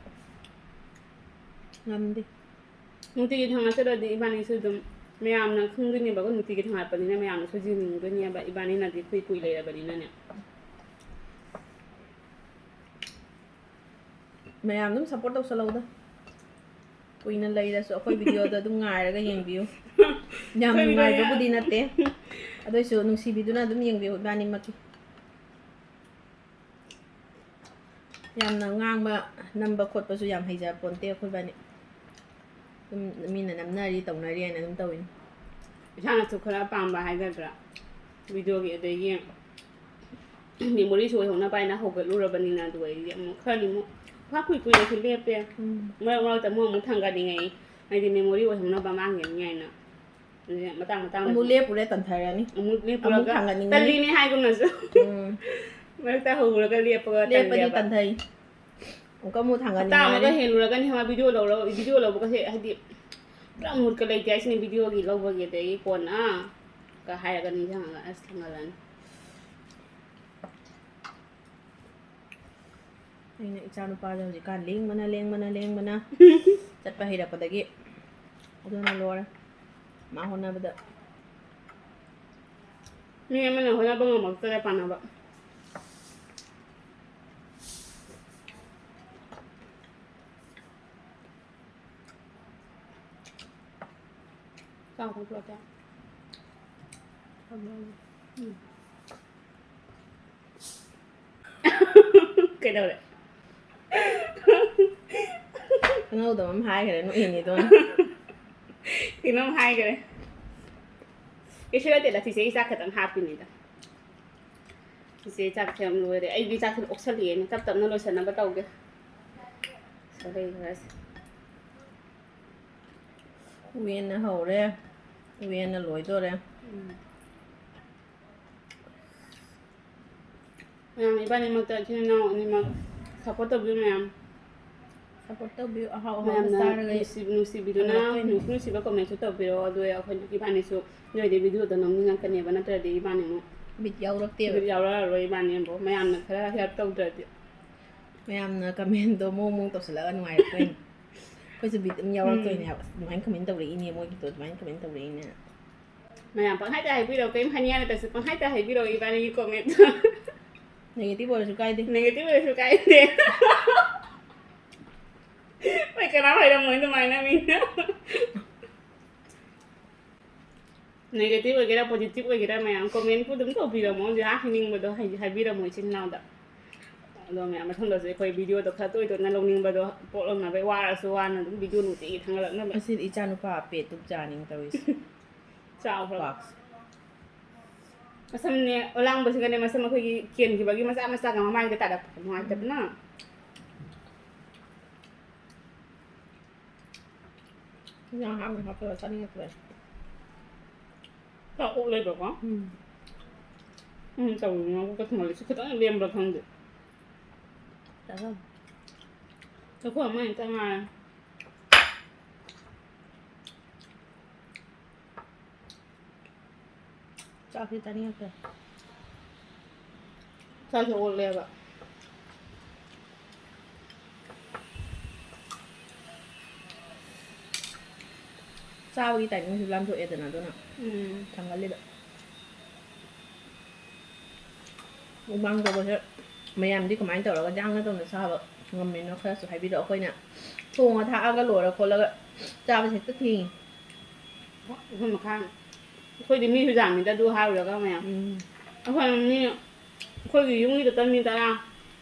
ꯉꯝꯗꯦ. ꯅꯨꯡꯇꯤꯒꯤ ꯊꯥꯡꯒꯠꯆꯔꯗꯤ ꯏꯕꯥꯅꯤꯁꯨ ꯑꯗꯨꯝ ꯃꯌꯥꯝꯅ ꯈꯪꯗꯣꯏꯅꯦꯕꯀꯣ, ꯅꯨꯡꯇꯤꯒꯤ ꯊꯥꯡꯒꯠꯄꯅꯤꯅ ꯃꯌꯥꯝꯅꯁꯨ ꯌꯦꯡꯅꯤꯡꯗꯣꯏꯅꯦꯕ, ꯏꯕꯥꯅꯤꯅꯗꯤ ꯀꯨꯏ ꯀꯨꯏ ꯂꯩꯔꯕꯅꯤꯅꯅꯦ. ꯃꯌꯥꯝ ꯑꯗꯨꯝ support ꯇꯧꯁꯜꯂꯧꯗ. ꯀꯨꯏꯅ ꯂꯩꯔꯁꯨ ꯑꯩꯈꯣꯏ videoꯗ ꯑꯗꯨꯝ ꯉꯥꯏꯔꯒ ꯌꯦꯡꯕꯤꯌꯨ. ꯌꯥꯝ ꯑꯩꯈꯣꯏ video ꯅꯨꯡꯉꯥꯏꯕꯕꯨꯗꯤ ꯅꯠꯇꯦ, ꯑꯗꯨꯏꯁꯨ ꯅꯨꯡꯁꯤꯕꯤꯗꯨꯅ ꯑꯗꯨꯝ ꯌꯦꯡꯕꯤꯌꯨ ꯏꯕꯥꯅꯤꯃꯛꯀꯤ. ꯌꯥꯝꯅ ꯉꯥꯡꯕ ꯅꯝꯕ ꯈꯣꯠꯄꯁꯨ ꯌꯥꯝ ꯍꯩꯖ ꯄꯣꯟꯇꯦ ꯑꯩꯈꯣꯏꯕꯥꯅꯤ. ꯑꯗꯨꯝ ꯃꯤꯅ ꯅꯝꯅꯔꯤ ꯇꯧꯅꯔꯤ ꯍꯥꯏꯅ ꯑꯗꯨꯝ ꯇꯧꯋꯤꯅꯤ. ꯏꯁꯥꯅꯁꯨ ꯈꯔ ꯄꯥꯝꯕ ꯍꯥꯏꯒꯗ꯭ꯔꯥ, videoꯒꯤ, ꯑꯗꯒꯤ memoryꯁꯨ ꯑꯣꯏꯍꯧꯅꯕ ꯍꯥꯏꯅ ꯍꯧꯒꯠꯂꯨꯔꯕꯅꯤꯅ, ꯑꯗꯨ ꯑꯩꯗꯤ ꯑꯃꯨꯛ ꯈꯔꯅꯤ ꯑꯃꯨꯛ ꯈꯔ ꯀꯨꯏ ꯀꯨꯏꯅꯁꯨ ꯂꯦꯞꯄꯦ. ꯎꯝ. ꯃꯔꯛ ꯃꯔꯛꯇ ꯑꯃꯨꯛ ꯑꯃꯨꯛ ꯊꯥꯡꯒꯠꯅꯤꯡꯉꯛꯏ, ꯍꯥꯏꯗꯤ memory ꯑꯣꯏꯍꯧꯅꯕ ꯃꯥꯡꯈꯤꯅꯤ ꯍꯥꯏꯅ. ꯑꯗꯨꯅ ꯃꯇꯥꯡ ꯃꯇꯥꯡꯗ ꯑꯃꯨꯛ ꯂꯦꯞꯄꯨꯔꯦ ꯇꯟꯊꯔꯅꯤ. ꯑꯃꯨꯛ ꯑꯃꯨꯛ ꯂꯦꯞꯄꯨꯔꯒ ꯊꯥꯡꯒꯠꯅꯤꯡꯉꯅꯤ. ꯇꯜꯂꯤꯅꯦ ꯍꯥꯏꯒꯨꯝꯅꯁꯨ. ꯎꯝ. ꯃꯔꯛꯇ ꯍꯧꯔꯒ ꯂꯦꯞꯄꯒ ꯂꯦꯞꯄꯗꯤ ꯇꯜꯂꯦꯕ. ꯇꯟꯊꯩ. ꯑꯃꯨꯛꯀ ꯑꯃꯨꯛ ꯍꯞꯇꯥ ꯑꯃꯒ ꯊꯥꯡꯒꯠꯅꯤꯡꯉꯅꯤ. ꯍꯦꯜꯂꯨꯔꯒꯅꯤ ꯍꯥꯏꯕ video ꯂꯧꯔ video ꯂꯧꯕꯒꯁꯦ, ꯍꯥꯏꯗꯤ ꯄꯨꯔꯥ moodꯀ ꯂꯩꯇꯦ ꯍꯥꯏꯁꯤꯅꯦ videoꯒꯤ ꯂꯧꯕꯒꯤ, ꯑꯗꯒꯤ ꯀꯣꯟꯅ ꯀ ꯍꯥꯏꯔꯒ ꯅꯤꯡꯁꯤꯡꯉꯒ ꯑꯁ ꯊꯥꯡꯒꯠꯂꯅꯤ. ꯑꯩꯅ ꯏꯆꯥ ꯅꯨꯄꯥꯁꯦ ꯍꯧꯖꯤꯛꯀꯥꯟ ꯂꯦꯡꯕꯅ ꯂꯦꯡꯕꯅ ꯂꯦꯡꯕꯅ ꯆꯠꯄ ꯍꯩꯔꯛꯄꯗꯒꯤ ꯑꯗꯨꯅ ꯂꯣꯏꯔꯦ ꯃꯥ ꯍꯣꯠꯅꯕꯗ. ꯃꯤ ꯑꯃꯅ ꯍꯣꯠꯅꯕ ꯉꯝꯃꯛꯇ꯭ꯔꯦ ꯄꯥꯟꯅꯕ. ꯆꯥꯎ ꯈꯣꯡ ꯄꯨꯔꯛꯀꯦ. ꯎꯝ. ꯀꯩꯗꯧꯔꯦ? ꯈꯪꯍꯧꯗꯕ ꯑꯃ ꯍꯥꯏꯈ꯭ꯔꯦ, ꯅꯣꯛꯏꯅꯦ ꯑꯗꯣ. ꯀꯩꯅꯣꯝ ꯍꯥꯏꯈ꯭ꯔꯦ. ꯀꯩꯁꯨ ꯅꯠꯇꯦꯗ, ꯆꯤꯆꯦꯒꯤ ꯆꯥꯛ ꯈꯛꯇꯪ ꯍꯥꯞꯄꯤꯅꯤꯗ. ꯆꯤꯆꯦ ꯆꯥꯛ ꯊꯤꯔꯝ ꯂꯣꯏꯔꯦ. ꯑꯩꯗꯤ ꯆꯥꯛꯁꯦ ꯑꯣꯛꯁꯜꯂꯛꯑꯦꯅꯦ, ꯇꯞ ꯇꯞꯅ ꯂꯣꯏꯁꯟꯅꯕ ꯇꯧꯒꯦ. ꯁꯤꯗ ꯂꯩꯈ꯭ꯔꯁꯦ. ꯎꯌꯦꯟꯅ ꯍꯧꯔꯦ, ꯎꯌꯦꯟꯅ ꯂꯣꯏꯗꯣꯔꯦ. ꯎꯝ. ꯃꯌꯥꯝ ꯏꯕꯥꯅꯤꯃꯛꯇ ꯏꯆꯤꯟ ꯏꯅꯥꯎ ꯑꯅꯤꯃꯛ ꯁꯞꯄꯣꯔꯠ ꯇꯧꯕꯤꯌꯨ ꯃꯌꯥꯝ꯫ ꯁꯞꯄꯣꯔꯠ ꯇꯧꯕꯤꯌꯨ꯫ ꯑꯍꯥꯎ ꯑꯍꯥꯎꯕ ꯃꯌꯥꯝꯅ ꯆꯥꯔꯒ ꯅꯨꯡꯁꯤ- ꯅꯨꯡꯁꯤꯕꯤꯗꯨꯅ ꯐꯪꯂꯛꯇꯣꯏꯅꯤ꯫ ꯅꯨꯡꯁꯤ ꯅꯨꯡꯁꯤꯕ ꯀꯃꯦꯟꯁꯨ ꯇꯧꯕꯤꯔꯛꯑꯣ꯫ ꯑꯗꯨ ꯑꯩꯈꯣꯏ ꯏꯕꯥꯅꯤꯁꯨ ꯅꯣꯏꯗꯤ ꯚꯤꯗꯤꯑꯣꯗ ꯅꯝꯅꯤꯡꯉꯛꯀꯅꯦꯕ, ꯅꯠꯇ꯭ꯔꯗꯤ ꯏꯕꯥꯅꯤ ꯑꯃꯨꯛ ꯕꯤꯠ ꯌꯥꯎꯔꯛꯇꯦꯕ꯫ ꯕꯤꯠ ꯌꯥꯎꯔꯛꯑꯔꯣꯏ ꯏꯕꯥꯅꯤ ꯑꯃꯨꯛ ꯃꯌꯥꯝꯅ ꯈꯔ ꯍꯦꯜꯞ ꯇꯧꯗ꯭ꯔꯗꯤ꯫ ꯃꯌꯥꯝꯅ ꯀꯃꯦꯟꯗꯣ ꯃꯑꯣꯡ ꯃꯑꯣꯡ ꯇꯧꯁꯤꯜꯂꯒ ꯅꯨꯡꯉꯥꯏꯔꯛꯇꯣꯏꯅꯤ꯫ ꯑꯩꯈꯣꯏꯁꯨ ꯕꯤꯠ ꯑꯗꯨꯝ ꯌꯥꯎꯔꯛꯇꯣꯏꯅꯦ ꯍꯥꯏꯕ꯫ "ꯑꯁ, ꯑꯗꯨꯃꯥꯏꯅ ꯀꯃꯦꯟ ꯇꯧꯔꯛꯏꯅꯦ, ꯃꯣꯏꯒꯤꯗꯣ ꯑꯗꯨꯃꯥꯏꯅ ꯀꯃꯦꯟ ꯇꯧꯔꯛꯏꯅꯦ"꯫ ꯃꯌꯥꯝ ꯄꯪꯍꯥꯏꯗ ꯍꯥꯏꯕꯤꯔꯛꯑꯣ, ꯀꯔꯤꯝ ꯍꯥꯏꯅꯤꯡꯉꯥꯏ ꯂꯩꯇ꯭ꯔꯁꯨ ꯄꯪꯍꯥꯏꯗ ꯍꯥꯏꯕꯤꯔꯛꯑꯣ ꯏꯕꯥꯅꯤꯒꯤ ꯀꯣꯃꯦꯟ꯫ ꯅꯦꯒꯦꯇꯤꯚ ꯑꯣꯏꯔꯁꯨ ꯀꯥꯏꯗꯦ꯫ ꯅꯦꯒꯦꯇꯤꯚ ꯑꯣꯏꯔꯁꯨ ꯀꯥꯏꯗꯦ꯫ ꯍꯣꯏ, ꯀꯅꯥꯝ ꯍꯥꯏꯔꯝꯃꯣꯏ ꯑꯗꯨꯃꯥꯏꯅ ꯃꯤꯅ꯫ ꯅꯦꯒꯦꯇꯤꯚ ꯑꯣꯏꯒꯦꯔꯥ ꯄꯣꯖꯤꯇꯤꯚ ꯑꯣꯏꯒꯦꯔꯥ ꯃꯌꯥꯝ ꯀꯣꯃꯦꯟꯄꯨ ꯑꯗꯨꯝ ꯇꯧꯕꯤꯔꯝꯃꯣ꯫ ꯍꯧꯖꯤꯛ ꯑꯥ ꯍꯥꯏꯅꯤꯡꯕꯗꯣ ꯍꯥꯏ- ꯍꯥꯏꯕꯤꯔꯝꯃꯣ ꯏꯆꯤꯟ ꯏꯅꯥꯎꯗ꯫ ꯑꯗꯣ ꯃꯌꯥꯝ ꯃꯊꯪꯗꯁꯨ ꯑꯩꯈꯣꯏ ꯚꯤꯗꯤꯑꯣꯗꯣ ꯈꯔ ꯇꯣꯏ ꯇꯣꯏꯅ ꯂꯧꯅꯤꯡꯕꯗꯣ ꯄꯣꯛꯂꯛꯅꯕ, ꯋꯥꯔꯁꯨ ꯋꯥꯅ ꯑꯗꯨꯝ ꯚꯤꯗꯤꯑꯣ ꯅꯨꯡꯇꯤꯒꯤ ꯊꯥꯡꯒꯠꯂꯛꯅꯕ꯫ ꯑꯁꯤꯗꯤ ꯏꯆꯥ ꯅꯨꯄꯥ ꯄꯦꯠꯇꯨ ꯆꯥꯅꯤꯡ ꯇꯧꯔꯤꯁꯦ꯫ ꯆꯥꯎꯈ꯭ꯔꯕ꯫ ꯄꯥꯛꯁ꯫ ꯃꯁꯝꯅꯦ ꯑꯣꯂꯥꯡꯕꯁꯤꯒꯅꯦ, ꯃꯁꯝ ꯑꯩꯈꯣꯏꯒꯤ ꯀꯦꯟꯈꯤꯕꯒꯤ ꯃꯆꯥ ꯃꯆꯥꯒ ꯃꯃꯥꯏꯗ ꯇꯥꯔꯛꯄ ꯅꯨꯡꯉꯥꯏꯇꯕꯅ꯫ ꯏꯟꯖꯥꯡ ꯍꯥꯞꯅ ꯍꯥꯞꯄꯒ ꯆꯥꯅꯤꯡꯉꯛꯇ꯭ꯔꯦ꯫ ꯆꯥꯛ ꯑꯣꯛ ꯂꯩꯕꯀꯣ꯫ ꯎꯝ꯫ ꯎꯝ, ꯇꯧꯔꯤꯅꯣ ꯀ ꯊꯣꯡꯍꯜꯂꯤ꯫ ꯁꯤ ꯈꯤꯇꯪ ꯂꯦꯝꯕ꯭ꯔꯥ ꯈꯪꯗꯦ꯫ ꯆꯥꯖꯧ꯫ ꯆꯈꯣ ꯑꯃ ꯍꯦꯛꯇ ꯉꯥꯏꯔꯦ꯫ ꯆꯥꯛꯁꯤ ꯆꯥꯅꯤꯡꯉꯛꯇ꯭ꯔꯦ꯫ ꯆꯥꯛꯁꯨ ꯑꯣꯜꯂꯦꯕ꯫ ꯆꯥꯕꯒꯤ ꯇꯥꯏꯃꯤꯡꯁꯨ ꯂꯥꯟꯊꯣꯛꯑꯦꯗꯅ, ꯑꯗꯨꯅ ꯎꯝ꯫ ꯊꯥꯡꯒꯜꯂꯤꯕ꯫ ꯃꯨꯛꯕꯥꯡ ꯇꯧꯕꯁꯦ ꯃꯌꯥꯝꯗꯤ ꯀꯃꯥꯏꯅ ꯇꯧꯔꯒ ꯌꯥꯡꯅ ꯇꯧꯅ ꯆꯥꯕ ꯉꯝꯃꯤꯅꯣ? ꯈꯔꯁꯨ ꯍꯥꯏꯕꯤꯔꯛꯑꯣ꯫ ꯑꯩꯈꯣꯏꯅ ꯊꯣꯡꯉ ꯊꯥꯛꯑꯒ ꯂꯣꯏꯔ ꯈꯣꯠꯂꯒ ꯆꯥꯕꯁꯦ ꯍꯦꯛꯇ ꯊꯦꯡꯉꯤ꯫ ꯑꯩꯈꯣꯏ ꯃꯈꯥ, ꯑꯩꯈꯣꯏꯗꯤ ꯃꯤꯁꯨ ꯌꯥꯝꯃꯤꯗ ꯑꯗꯨ ꯍꯥꯏꯔꯨꯔꯒ ꯃꯌꯥꯝ꯫ ꯎꯝ꯫ ꯑꯩꯈꯣꯏ ꯃꯤ, ꯑꯩꯈꯣꯏꯒꯤ ꯌꯨꯝꯒꯤ ꯈꯛꯇ ꯃꯤ ꯇꯔꯥ,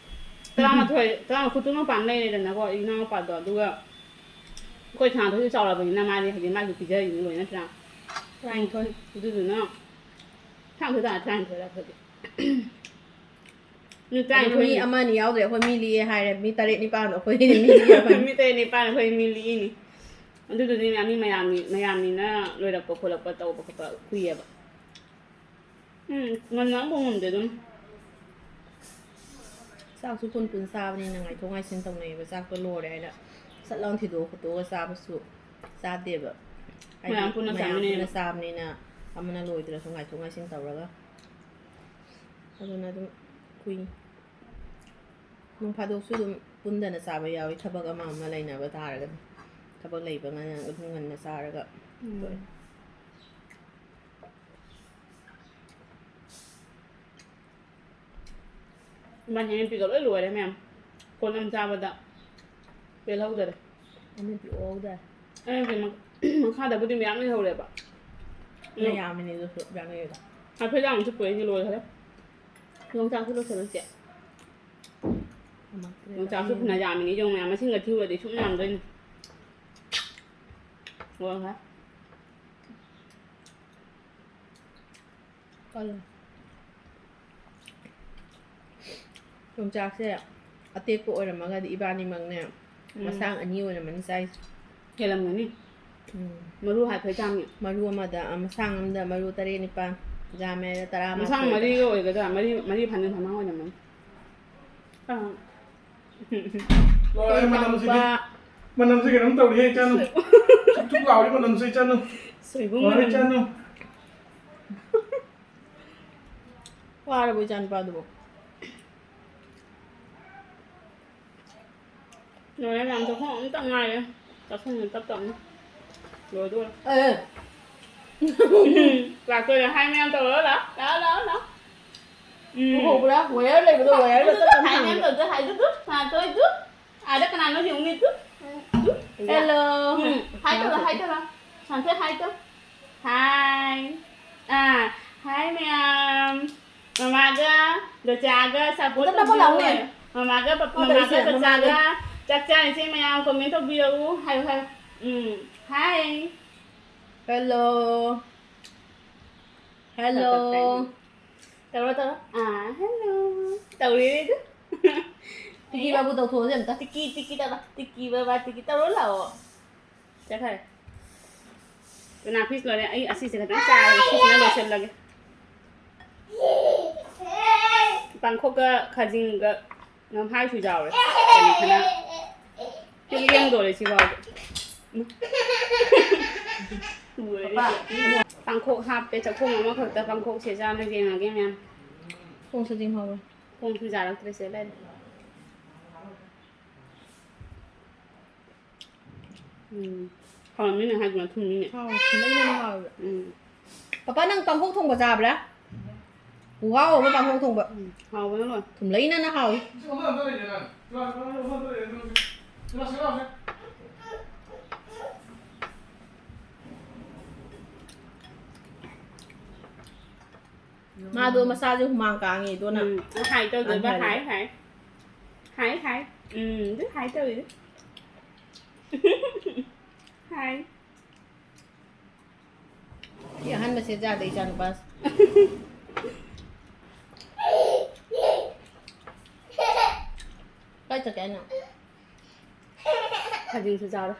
ꯇꯔꯥꯃꯥꯊꯣꯏ, ꯇꯔꯥ ꯈꯨꯠꯇꯨ ꯃꯄꯥꯟ ꯂꯩꯔꯦꯗꯅꯀꯣ, ꯏꯅꯥꯎꯄꯥꯗꯣ꯫ ꯑꯗꯨꯒ ꯑꯩꯈꯣꯏ ꯊꯥꯗꯣꯏꯁꯨ ꯆꯥꯎꯔꯕꯅꯤꯅ ꯃꯥꯗꯤ ꯍꯥꯏꯗꯤ ꯃꯥꯒꯤ ꯄꯤꯖꯔꯤꯅꯤ ꯂꯣꯏ, ꯅꯠꯇ꯭ꯔꯥ? ꯇꯔꯥꯅꯤꯊꯣꯏ꯫ ꯑꯗꯨꯗꯨꯅ ꯊꯥꯡꯗ ꯇꯥꯔꯦ ꯇꯔꯥꯅꯤꯊꯣꯏ ꯑꯩꯈꯣꯏꯗꯤ꯫ ꯃꯤ ꯑꯗꯨ ꯇꯔꯥꯅꯤꯊꯣꯏ꯫ ꯃꯤ ꯑꯃ ꯑꯅꯤ ꯌꯥꯎꯗ꯭ꯔꯦ, ꯑꯩꯈꯣꯏ ꯃꯤ ꯂꯤꯛꯑꯦ ꯍꯥꯏꯔꯦ, ꯃꯤ ꯇꯔꯦꯠ ꯅꯤꯄꯥꯟꯗꯣ ꯑꯩꯈꯣꯏ ꯃꯤ ꯂꯤꯛꯑꯦ ꯍꯥꯏꯕꯅꯤ꯫ ꯃꯤ ꯇꯔꯦꯠ ꯅꯤꯄꯥꯟ ꯑꯩꯈꯣꯏ ꯃꯤ ꯂꯤꯛꯏꯅꯤ꯫ ꯑꯗꯨꯗꯨꯅꯤ ꯃꯤ ꯃꯌꯥꯝꯅꯤ, ꯃꯌꯥꯝꯅꯤꯅ ꯂꯣꯏꯔꯛꯄ ꯈꯣꯠꯂꯛꯄ ꯇꯧꯕ ꯈꯣꯠꯄ ꯀꯨꯏꯌꯦꯕ꯫ ꯎꯝ, ꯉꯟꯅ ꯑꯃꯐꯥꯎ ꯉꯝꯗꯦ ꯑꯗꯨꯝ꯫ ꯆꯥꯛꯁꯨ ꯄꯨꯟ ꯄꯨꯟ ꯆꯥꯕꯅꯤꯅ ꯉꯥꯏꯊꯣꯛ ꯉꯥꯏꯁꯤꯟ ꯇꯧꯅꯩꯌꯦꯕ꯫ ꯆꯥꯛꯇꯣ ꯂꯣꯏꯔꯦ ꯍꯥꯏꯅ ꯁꯠ ꯂꯥꯎꯅ ꯊꯤꯗꯣꯛꯑ ꯈꯣꯠꯇꯣꯛꯑꯒ ꯆꯥꯕꯁꯨ ꯆꯥꯗꯦꯕ꯫ ꯍꯥꯏꯗꯤ ꯃꯌꯥꯝ ꯄꯨꯟꯅ ꯃꯌꯥꯝ ꯆꯥꯃꯤꯟꯅꯩꯌꯦꯕ꯫ ꯄꯨꯟꯅ ꯆꯥꯕꯅꯤꯅ ꯑꯃꯅ ꯂꯣꯏꯗ꯭ꯔꯁꯨ ꯉꯥꯏꯊꯣꯛ ꯉꯥꯏꯁꯤꯟ ꯇꯧꯔꯒ꯫ ꯑꯗꯨꯅ ꯑꯗꯨꯝ ꯀꯨꯏ꯫ ꯅꯣꯡ ꯐꯥꯗꯣꯛꯁꯨ ꯑꯗꯨꯝ ꯄꯨꯟꯗꯅ ꯆꯥꯕ ꯌꯥꯎꯏ, ꯊꯕꯛ ꯑꯃ ꯑꯃ ꯂꯩꯅꯕ ꯇꯥꯔꯒꯗꯤ꯫ ꯊꯕꯛ ꯂꯩꯕ ꯉꯟꯅ ꯑꯗꯨꯝ ꯉꯟꯅ ꯆꯥꯔꯒ ꯇꯣꯛꯑꯦ꯫ ꯏꯕꯥꯅꯤ ꯑꯅꯤꯄꯤꯒ ꯂꯣꯏ ꯂꯣꯏꯔꯦ ꯃꯌꯥꯝ꯫ ꯀꯣꯟ ꯑꯃ ꯆꯥꯕꯗ ꯄꯦꯜꯍꯧꯗꯔꯦ꯫ ꯑꯅꯤꯄꯤ ꯑꯣꯛꯍꯧꯗꯔꯦ꯫ ꯑꯩꯅ ꯃꯈꯥꯗꯕꯨꯗꯤ ꯃꯌꯥꯝ ꯂꯩꯍꯧꯔꯦꯕ꯫ ꯐꯅ ꯌꯥꯝꯃꯤꯅꯦ ꯑꯗꯨꯁꯨ ꯌꯥꯝꯃꯤꯗꯣ꯫ ꯍꯥꯏꯐꯦꯠ ꯌꯥꯝ ꯆꯨꯞꯄꯣꯏ ꯑꯩꯗꯤ ꯂꯣꯏꯈꯔꯦ꯫ ꯌꯣꯡꯆꯥꯛꯁꯨ ꯂꯣꯏꯁꯤꯜꯂꯁꯦ꯫ ꯌꯣꯡꯆꯥꯛꯁꯨ ꯐꯅ ꯌꯥꯝꯃꯤꯅꯦ꯫ ꯌꯣꯡ ꯃꯌꯥꯝ ꯃꯁꯤꯡꯒ ꯊꯤꯔꯨꯔꯗꯤ ꯁꯨꯝ ꯌꯥꯝꯗꯣꯏꯅꯦ꯫ ꯂꯣꯏꯈꯔꯦ꯫ ꯀꯜꯂꯦ꯫ ꯌꯣꯡꯆꯥꯛꯁꯦ ꯑꯇꯦꯛꯄ ꯑꯣꯏꯔꯝꯃꯒꯗꯤ ꯏꯕꯥꯅꯤꯃꯛꯅꯦ ꯎꯝ꯫ ꯃꯁꯥꯡ ꯑꯅꯤ ꯑꯣꯏꯔꯝꯃꯅꯤ ꯆꯥꯏꯁꯦ꯫ ꯍꯦꯜꯂꯝꯒꯅꯤ꯫ ꯎꯝ꯫ ꯃꯔꯨ ꯍꯥꯏꯐꯦꯠ ꯆꯥꯝꯃꯤ꯫ ꯃꯔꯨ ꯑꯃꯗ, ꯑ, ꯃꯁꯥꯡ ꯑꯃꯗ ꯃꯔꯨ ꯇꯔꯦꯠ ꯅꯤꯄꯥꯜ, ꯌꯥꯝꯃꯦ ꯍꯥꯏꯔ ꯇꯔꯥ ꯃꯁꯥꯡ ꯃꯔꯤꯒ ꯑꯣꯏꯒꯗ꯭ꯔꯥ? ꯃꯔꯤ, ꯃꯔꯤ ꯐꯥꯅ ꯐꯥꯅ ꯑꯣꯏꯔꯝꯃꯅꯤ꯫ ꯑꯥ꯫ ꯂꯣꯏꯔꯦ ꯃꯅꯝꯁꯤꯗꯤ꯫ ꯃꯅꯝꯁꯤ ꯀꯩꯅꯣꯝ ꯇꯧꯔꯤꯍꯦ ꯏꯆꯥꯅꯨ꯫ ꯊꯨꯛ ꯊꯨꯛ ꯂꯥꯎꯔꯤ ꯃꯅꯝꯁꯤ ꯏꯆꯥꯅꯨ꯫ ꯁꯣꯏꯕꯨꯝ ꯂꯣꯏꯔꯦ ꯃꯅꯝ꯫ ꯏꯆꯥꯅꯨ꯫ ꯋꯥꯔꯕꯣ ꯏꯆꯥꯅꯨꯄꯥꯗꯨꯕꯣ? ꯂꯣꯏꯔꯦ ꯃꯌꯥꯝ, ꯆꯥꯛꯈꯨꯝ ꯑꯃꯇ ꯉꯥꯏꯔꯦ꯫ ꯆꯥꯛꯈꯨꯝꯁꯦ ꯇꯞ ꯇꯞꯅ ꯂꯣꯏꯗꯣꯔꯦ꯫ ꯑꯦ꯫ ꯂꯥꯛꯇꯣꯏꯔꯦ꯫ ꯍꯥꯏ ꯃꯌꯥꯝ ꯇꯧꯔꯣ ꯂꯥꯛ꯫ ꯂꯥꯛꯑꯣ, ꯂꯥꯛꯑꯣ, ꯂꯥꯛꯑꯣ꯫ ꯎꯝ꯫ ꯎꯍꯧꯕ꯭ꯔꯥ? ꯋꯦꯌꯔ ꯂꯩꯕꯗꯣ ꯋꯦꯌꯔꯒ ꯆꯞ ꯃꯥꯟꯅ ꯍꯥꯏ ꯃꯌꯥꯝ ꯊꯝꯃꯦ꯫ ꯇꯧꯗꯣ ꯍꯥꯏꯗꯨ ꯇꯨ꯫ ꯁꯥꯟꯅꯊꯣꯏ ꯇꯨ꯫ ꯑꯥꯗ ꯀꯅꯥꯅꯣ ꯌꯦꯡꯉꯨꯅꯦ ꯇꯨ꯫ ꯇꯨ꯫ Hello. ꯎꯝ꯫ ꯍꯥꯏ ꯇꯧꯔꯣ, ꯍꯥꯏ ꯇꯧꯔꯣ꯫ ꯁꯥꯟꯊꯣꯏ ꯍꯥꯏ ꯇꯧ꯫ ꯍꯥꯏ꯫ ꯑꯥ, ꯍꯥꯏ ꯃꯌꯥꯝ꯫ ꯃꯃꯥꯒ ꯗꯣꯆꯥꯒ support ꯑꯝꯇ ꯅꯞꯄ ꯂꯥꯎꯅꯦ꯫ ꯇꯧꯕꯤꯌꯨ꯫ ꯃꯃꯥꯒ ꯄꯞ-, ꯃꯥ ꯇꯧꯔꯤꯁꯦ, ꯃꯃꯥꯒ ꯗꯣꯆꯥꯒ ꯃꯃꯥꯒ꯫ ꯆꯥꯛ ꯆꯥꯔꯤꯁꯦ ꯃꯌꯥꯝ comment ꯇꯧꯕꯤꯔꯛꯎ꯫ ꯍꯥꯏꯌꯨ, ꯍꯥꯏꯌꯨ꯫ ꯎꯝ꯫ ꯍꯥꯏ꯫ Hello. Hello. ꯇꯧꯔꯣ, ꯇꯧꯔꯣ꯫ ꯑꯥ, hello꯫ ꯇꯧꯔꯦꯅꯦ ꯑꯗꯨ꯫ ꯇꯤꯀꯤ ꯕꯥꯕꯨ ꯇꯧꯊꯣꯛꯑꯁꯦ ꯑꯝꯇ꯫ ꯇꯤꯀꯤ, ꯇꯤꯀꯤ ꯇꯧꯔꯣ꯫ ꯇꯤꯀꯤ ꯕꯥꯕꯥ, ꯇꯤꯀꯤ ꯇꯧꯔꯣ ꯂꯥꯛꯑꯣ꯫ ꯆꯠꯈ꯭ꯔꯦ꯫ ꯀꯅꯥ ꯐꯤꯁ ꯂꯣꯏꯔꯦ? ꯑꯩ ꯑꯁꯤꯁꯦ ꯈꯛꯇꯪ ꯆꯥꯔꯒꯦ꯫ ꯁꯤꯁꯤꯅ ꯂꯣꯏꯁꯤꯜꯂꯒꯦ꯫ ꯄꯥꯡꯈꯣꯛꯀ ꯈꯥꯖꯤꯡꯒ ꯅꯝꯍꯥꯏꯁꯨ ꯌꯥꯎꯔꯦ꯫ ꯀꯔꯤ ꯈꯅꯥ? ꯁꯤ ꯂꯦꯡꯗꯣꯔꯦ ꯁꯤꯐꯥꯎꯗ꯫ ꯂꯣꯏꯔꯦ꯫ ꯄꯥꯡꯈꯣꯛ ꯍꯥꯞꯄꯦ, ꯆꯥꯛꯈꯣꯝ ꯑꯃꯈꯛꯇ ꯄꯥꯡꯈꯣꯛꯁꯦ ꯆꯥꯅ ꯌꯦꯡꯉꯒꯦ ꯃꯌꯥꯝ꯫ ꯈꯣꯡꯁꯨ ꯆꯤꯡꯍꯧꯔꯦ꯫ ꯈꯣꯡꯁꯨ ꯌꯥꯔꯛꯇ꯭ꯔꯦ ꯁꯦ ꯂꯩꯔꯦ꯫ ꯎꯝ꯫ ꯍꯥꯎꯔꯝꯅꯤ ꯅꯪ ꯍꯥꯏꯗꯨꯅ ꯊꯨꯝꯃꯤꯅꯦ꯫ ꯍꯥꯎꯋꯦ, ꯊꯨꯝꯂꯩꯅꯅ ꯍꯥꯎꯋꯦꯕ꯫ ꯎꯝ꯫ ꯄꯄꯥ, ꯅꯪ ꯄꯥꯡꯈꯣꯛ ꯊꯣꯡꯕ ꯆꯥꯕ꯭ꯔꯥ? ꯈꯨꯍꯥꯎ ꯑꯃ ꯄꯥꯡꯈꯣꯛ ꯊꯣꯡꯕ꯫ ꯎꯝ, ꯍꯥꯎꯕꯅ ꯂꯣꯏ꯫ ꯊꯨꯝꯂꯩꯅꯅ ꯍꯥꯎꯏ꯫ ꯃꯥꯗꯣ ꯃꯁꯥꯁꯦ ꯍꯨꯃꯥꯡ ꯀꯥꯡꯉꯦ ꯑꯗꯨꯅ꯫ ꯎꯝ, ꯍꯥꯏ ꯇꯧꯗꯣꯏꯕ, ꯀꯥꯡꯍꯜꯂꯦ꯫ ꯍꯥꯏ, ꯍꯥꯏ꯫ ꯍꯥꯏ, ꯍꯥꯏ꯫ ꯎꯝ, ꯑꯗꯨ ꯍꯥꯏ ꯇꯧꯔꯤꯗꯨ꯫ ꯍꯥꯏ꯫ ꯁꯤ ꯑꯍꯥꯟꯕ ꯁꯦꯠ ꯌꯥꯗꯦ, ꯏꯆꯥ ꯅꯨꯄꯥꯁꯦ꯫ ꯀꯥꯏ ꯆꯠꯀꯦ ꯍꯥꯏꯅꯣ? ꯈꯖꯤꯡꯁꯨ ꯆꯥꯔꯣ꯫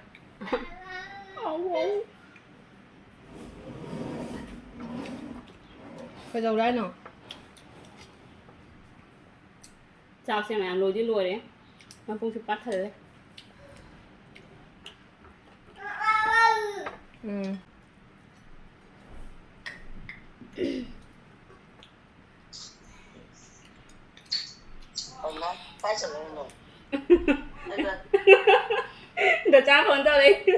ꯀꯩꯗꯧꯔꯦ ꯍꯥꯏꯅꯣ? ꯆꯥꯛꯁꯦ ꯃꯌꯥꯝ ꯂꯣꯏꯗꯤ ꯂꯣꯏꯔꯦ꯫ ꯃꯄꯨꯡꯁꯨ ꯄꯥꯊꯜꯂꯦ꯫ ꯎꯝ꯫ ꯗꯆꯥ ꯐꯣꯟ ꯇꯧꯔꯛꯏ꯫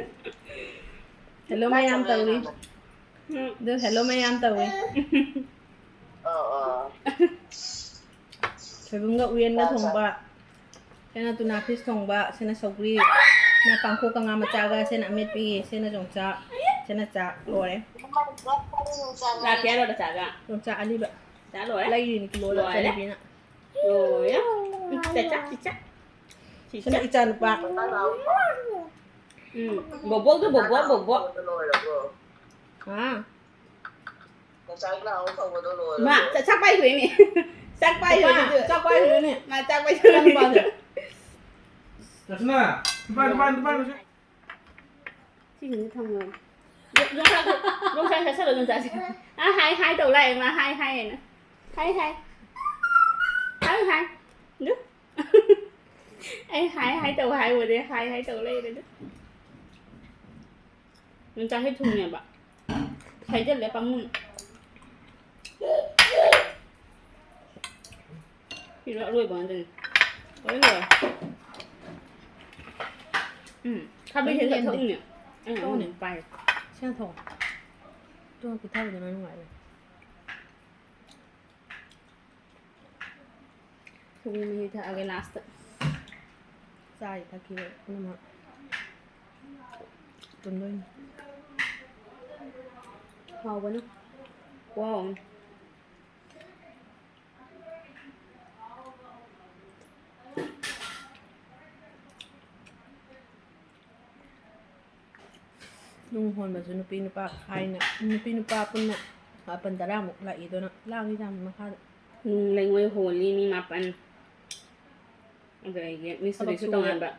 ꯍꯦꯜꯂꯣ ꯃꯌꯥꯝ ꯇꯧꯔꯤ꯫ ꯎꯝ꯫ ꯑꯗꯨ ꯍꯦꯜꯂꯣ ꯃꯌꯥꯝ ꯇꯧꯋꯦ꯫ ꯑꯣ, ꯑꯣ꯫ ꯁꯣꯏꯕꯨꯝꯒ ꯎꯌꯦꯟꯒ ꯆꯥ, ꯆꯥ꯫ ꯊꯣꯡꯕ, ꯁꯤꯅ ꯇꯨꯅꯥ ꯐꯤꯁ ꯊꯣꯡꯕ, ꯁꯤꯅ ꯁꯧꯒ꯭ꯔꯤ, ꯁꯤꯅ ꯄꯥꯡꯈꯣꯛꯀ ꯉꯥ ꯃꯆꯥꯒ, ꯁꯤꯅ ꯑꯃꯦꯠꯄꯤ, ꯁꯤꯅ ꯌꯣꯡꯆꯥꯛ, ꯁꯤꯅ ꯆꯥꯛ ꯂꯣꯏꯔꯦ꯫ ꯂꯥꯛꯀꯦ ꯍꯥꯏꯔꯣ ꯅꯆꯥꯒ? ꯌꯣꯡꯆꯥꯛ ꯑꯂꯤꯕ꯫ ꯆꯥ ꯂꯣꯏꯔꯦ? ꯂꯩꯔꯤꯅꯤ ꯀꯤꯂꯣꯗ ꯂꯣꯏꯔꯦ? ꯆꯅꯤꯕꯤꯅ꯫ ꯂꯣꯏꯔꯦ? ꯎꯝ, ꯆꯤꯆꯥ, ꯆꯤꯆꯥ꯫ ꯁꯤꯅ ꯆꯤꯆꯥ꯫ ꯏꯆꯥ ꯅꯨꯄꯥ꯫ ꯎꯝ, ꯕꯣꯕꯣꯛꯇꯣ ꯕꯣꯕꯣꯛ, ꯕꯣꯕꯣꯛ꯫ ꯍꯥ? ꯉꯁꯥꯏ ꯂꯥꯛꯑꯣ ꯀꯧꯕꯗꯣ ꯂꯣꯏꯔꯕꯣ? ꯃꯥ ꯆꯥ-, ꯆꯥꯛ ꯄꯥꯏꯈ꯭ꯔꯦꯅꯦ꯫ ꯆꯥꯛ ꯄꯥꯏꯈ꯭ꯔꯦ ꯅꯨꯄꯥ, ꯑꯗꯨ꯫ ꯆꯥꯛ ꯄꯥꯏꯈ꯭ꯔꯦꯅꯦ꯫ ꯃꯥ ꯆꯥꯛ ꯄꯥꯏꯈ꯭ꯔꯦ꯫ ꯏꯆꯥ ꯅꯨꯄꯥꯁꯦ꯫ ꯔꯆꯅꯥ, ꯅꯨꯄꯥ, ꯅꯨꯄꯥ, ꯅꯨꯄꯥ, ꯅꯨꯄꯥ꯫ ꯁꯤꯁꯤꯡꯁꯦ ꯊꯝꯃꯣ꯫ ꯌꯣꯡꯆꯥꯛ, ꯌꯣꯡꯆꯥꯛ ꯆꯥꯁꯜꯂꯣ, ꯌꯣꯡꯆꯥꯛꯁꯦ꯫ ꯑꯥ, ꯍꯥꯏ, ꯍꯥꯏ ꯇꯧ ꯂꯥꯛꯑꯦ, ꯃꯥ ꯍꯥꯏ, ꯍꯥꯏ ꯍꯥꯏꯅ꯫ ꯍꯥꯏ, ꯍꯥꯏ꯫ ꯍꯥꯏ, ꯍꯥꯏ꯫ ꯑꯗꯨ? ꯑꯩ ꯍꯥꯏ ꯍꯥꯏ ꯇꯧ ꯍꯥꯏꯕꯗꯤ ꯍꯥꯏ ꯍꯥꯏ ꯇꯧ ꯂꯩꯔꯦꯗ꯫ ꯌꯣꯡꯆꯥꯛꯁꯦ ꯊꯨꯝꯃꯦꯕ꯫ ꯁꯥꯏꯖꯜꯂꯦ ꯄꯥꯝꯃꯨ꯫ ꯁꯤꯗ ꯑꯔꯣꯏꯕ ꯉꯥꯛꯇꯅꯤ꯫ ꯂꯣꯏ ꯂꯣꯏꯔꯦ꯫ ꯎꯝ꯫ ꯊꯥꯕꯤꯁꯦ ꯃꯍꯤ ꯍꯦꯟꯗꯦ꯫ ꯊꯛꯎꯅꯦ꯫ ꯑꯩꯅ ꯊꯛꯎꯅꯦ꯫ ꯑꯃꯨꯛ ꯄꯥꯏ꯫ ꯁꯤꯅ ꯊꯛꯑꯣ꯫ ꯇꯨ ꯄꯤꯊꯕꯗꯨꯅ ꯅꯨꯡꯉꯥꯏꯔꯦ꯫ ꯁꯧꯒ꯭ꯔꯤ ꯃꯍꯤ ꯊꯛꯑꯒꯦ last꯫ ꯆꯥꯔꯤ ꯊꯛꯈꯤꯕ ꯄꯨꯝꯅꯃꯛ ꯇꯨꯝꯗꯣꯏꯅꯤ꯫ ꯍꯥꯎꯕꯅ ꯈꯨꯍꯥꯎ ꯑꯃ꯫ ꯅꯨꯡ ꯍꯣꯟꯕꯁꯨ ꯅꯨꯄꯤ ꯅꯨꯄꯥ ꯈꯥꯏꯅ, ꯅꯨꯄꯤ ꯅꯨꯄꯥ ꯄꯨꯟꯅ ꯃꯥꯄꯟ ꯇꯔꯥꯃꯨꯛ ꯂꯥꯛꯏꯗꯨꯅ ꯂꯥꯡꯉꯤꯖꯥꯠꯅꯤ ꯃꯈꯥꯗ꯫ ꯅꯨꯡ ꯂꯩꯉꯣꯏ ꯍꯣꯜꯂꯤ ꯃꯤ ꯃꯥꯄꯟ꯫ ꯑꯗꯨꯗꯒꯤ ꯊꯕꯛ ꯃꯤꯁꯇ꯭ꯔꯤꯁꯨ ꯁꯨꯕꯗ ꯇꯣꯉꯥꯟꯕ꯫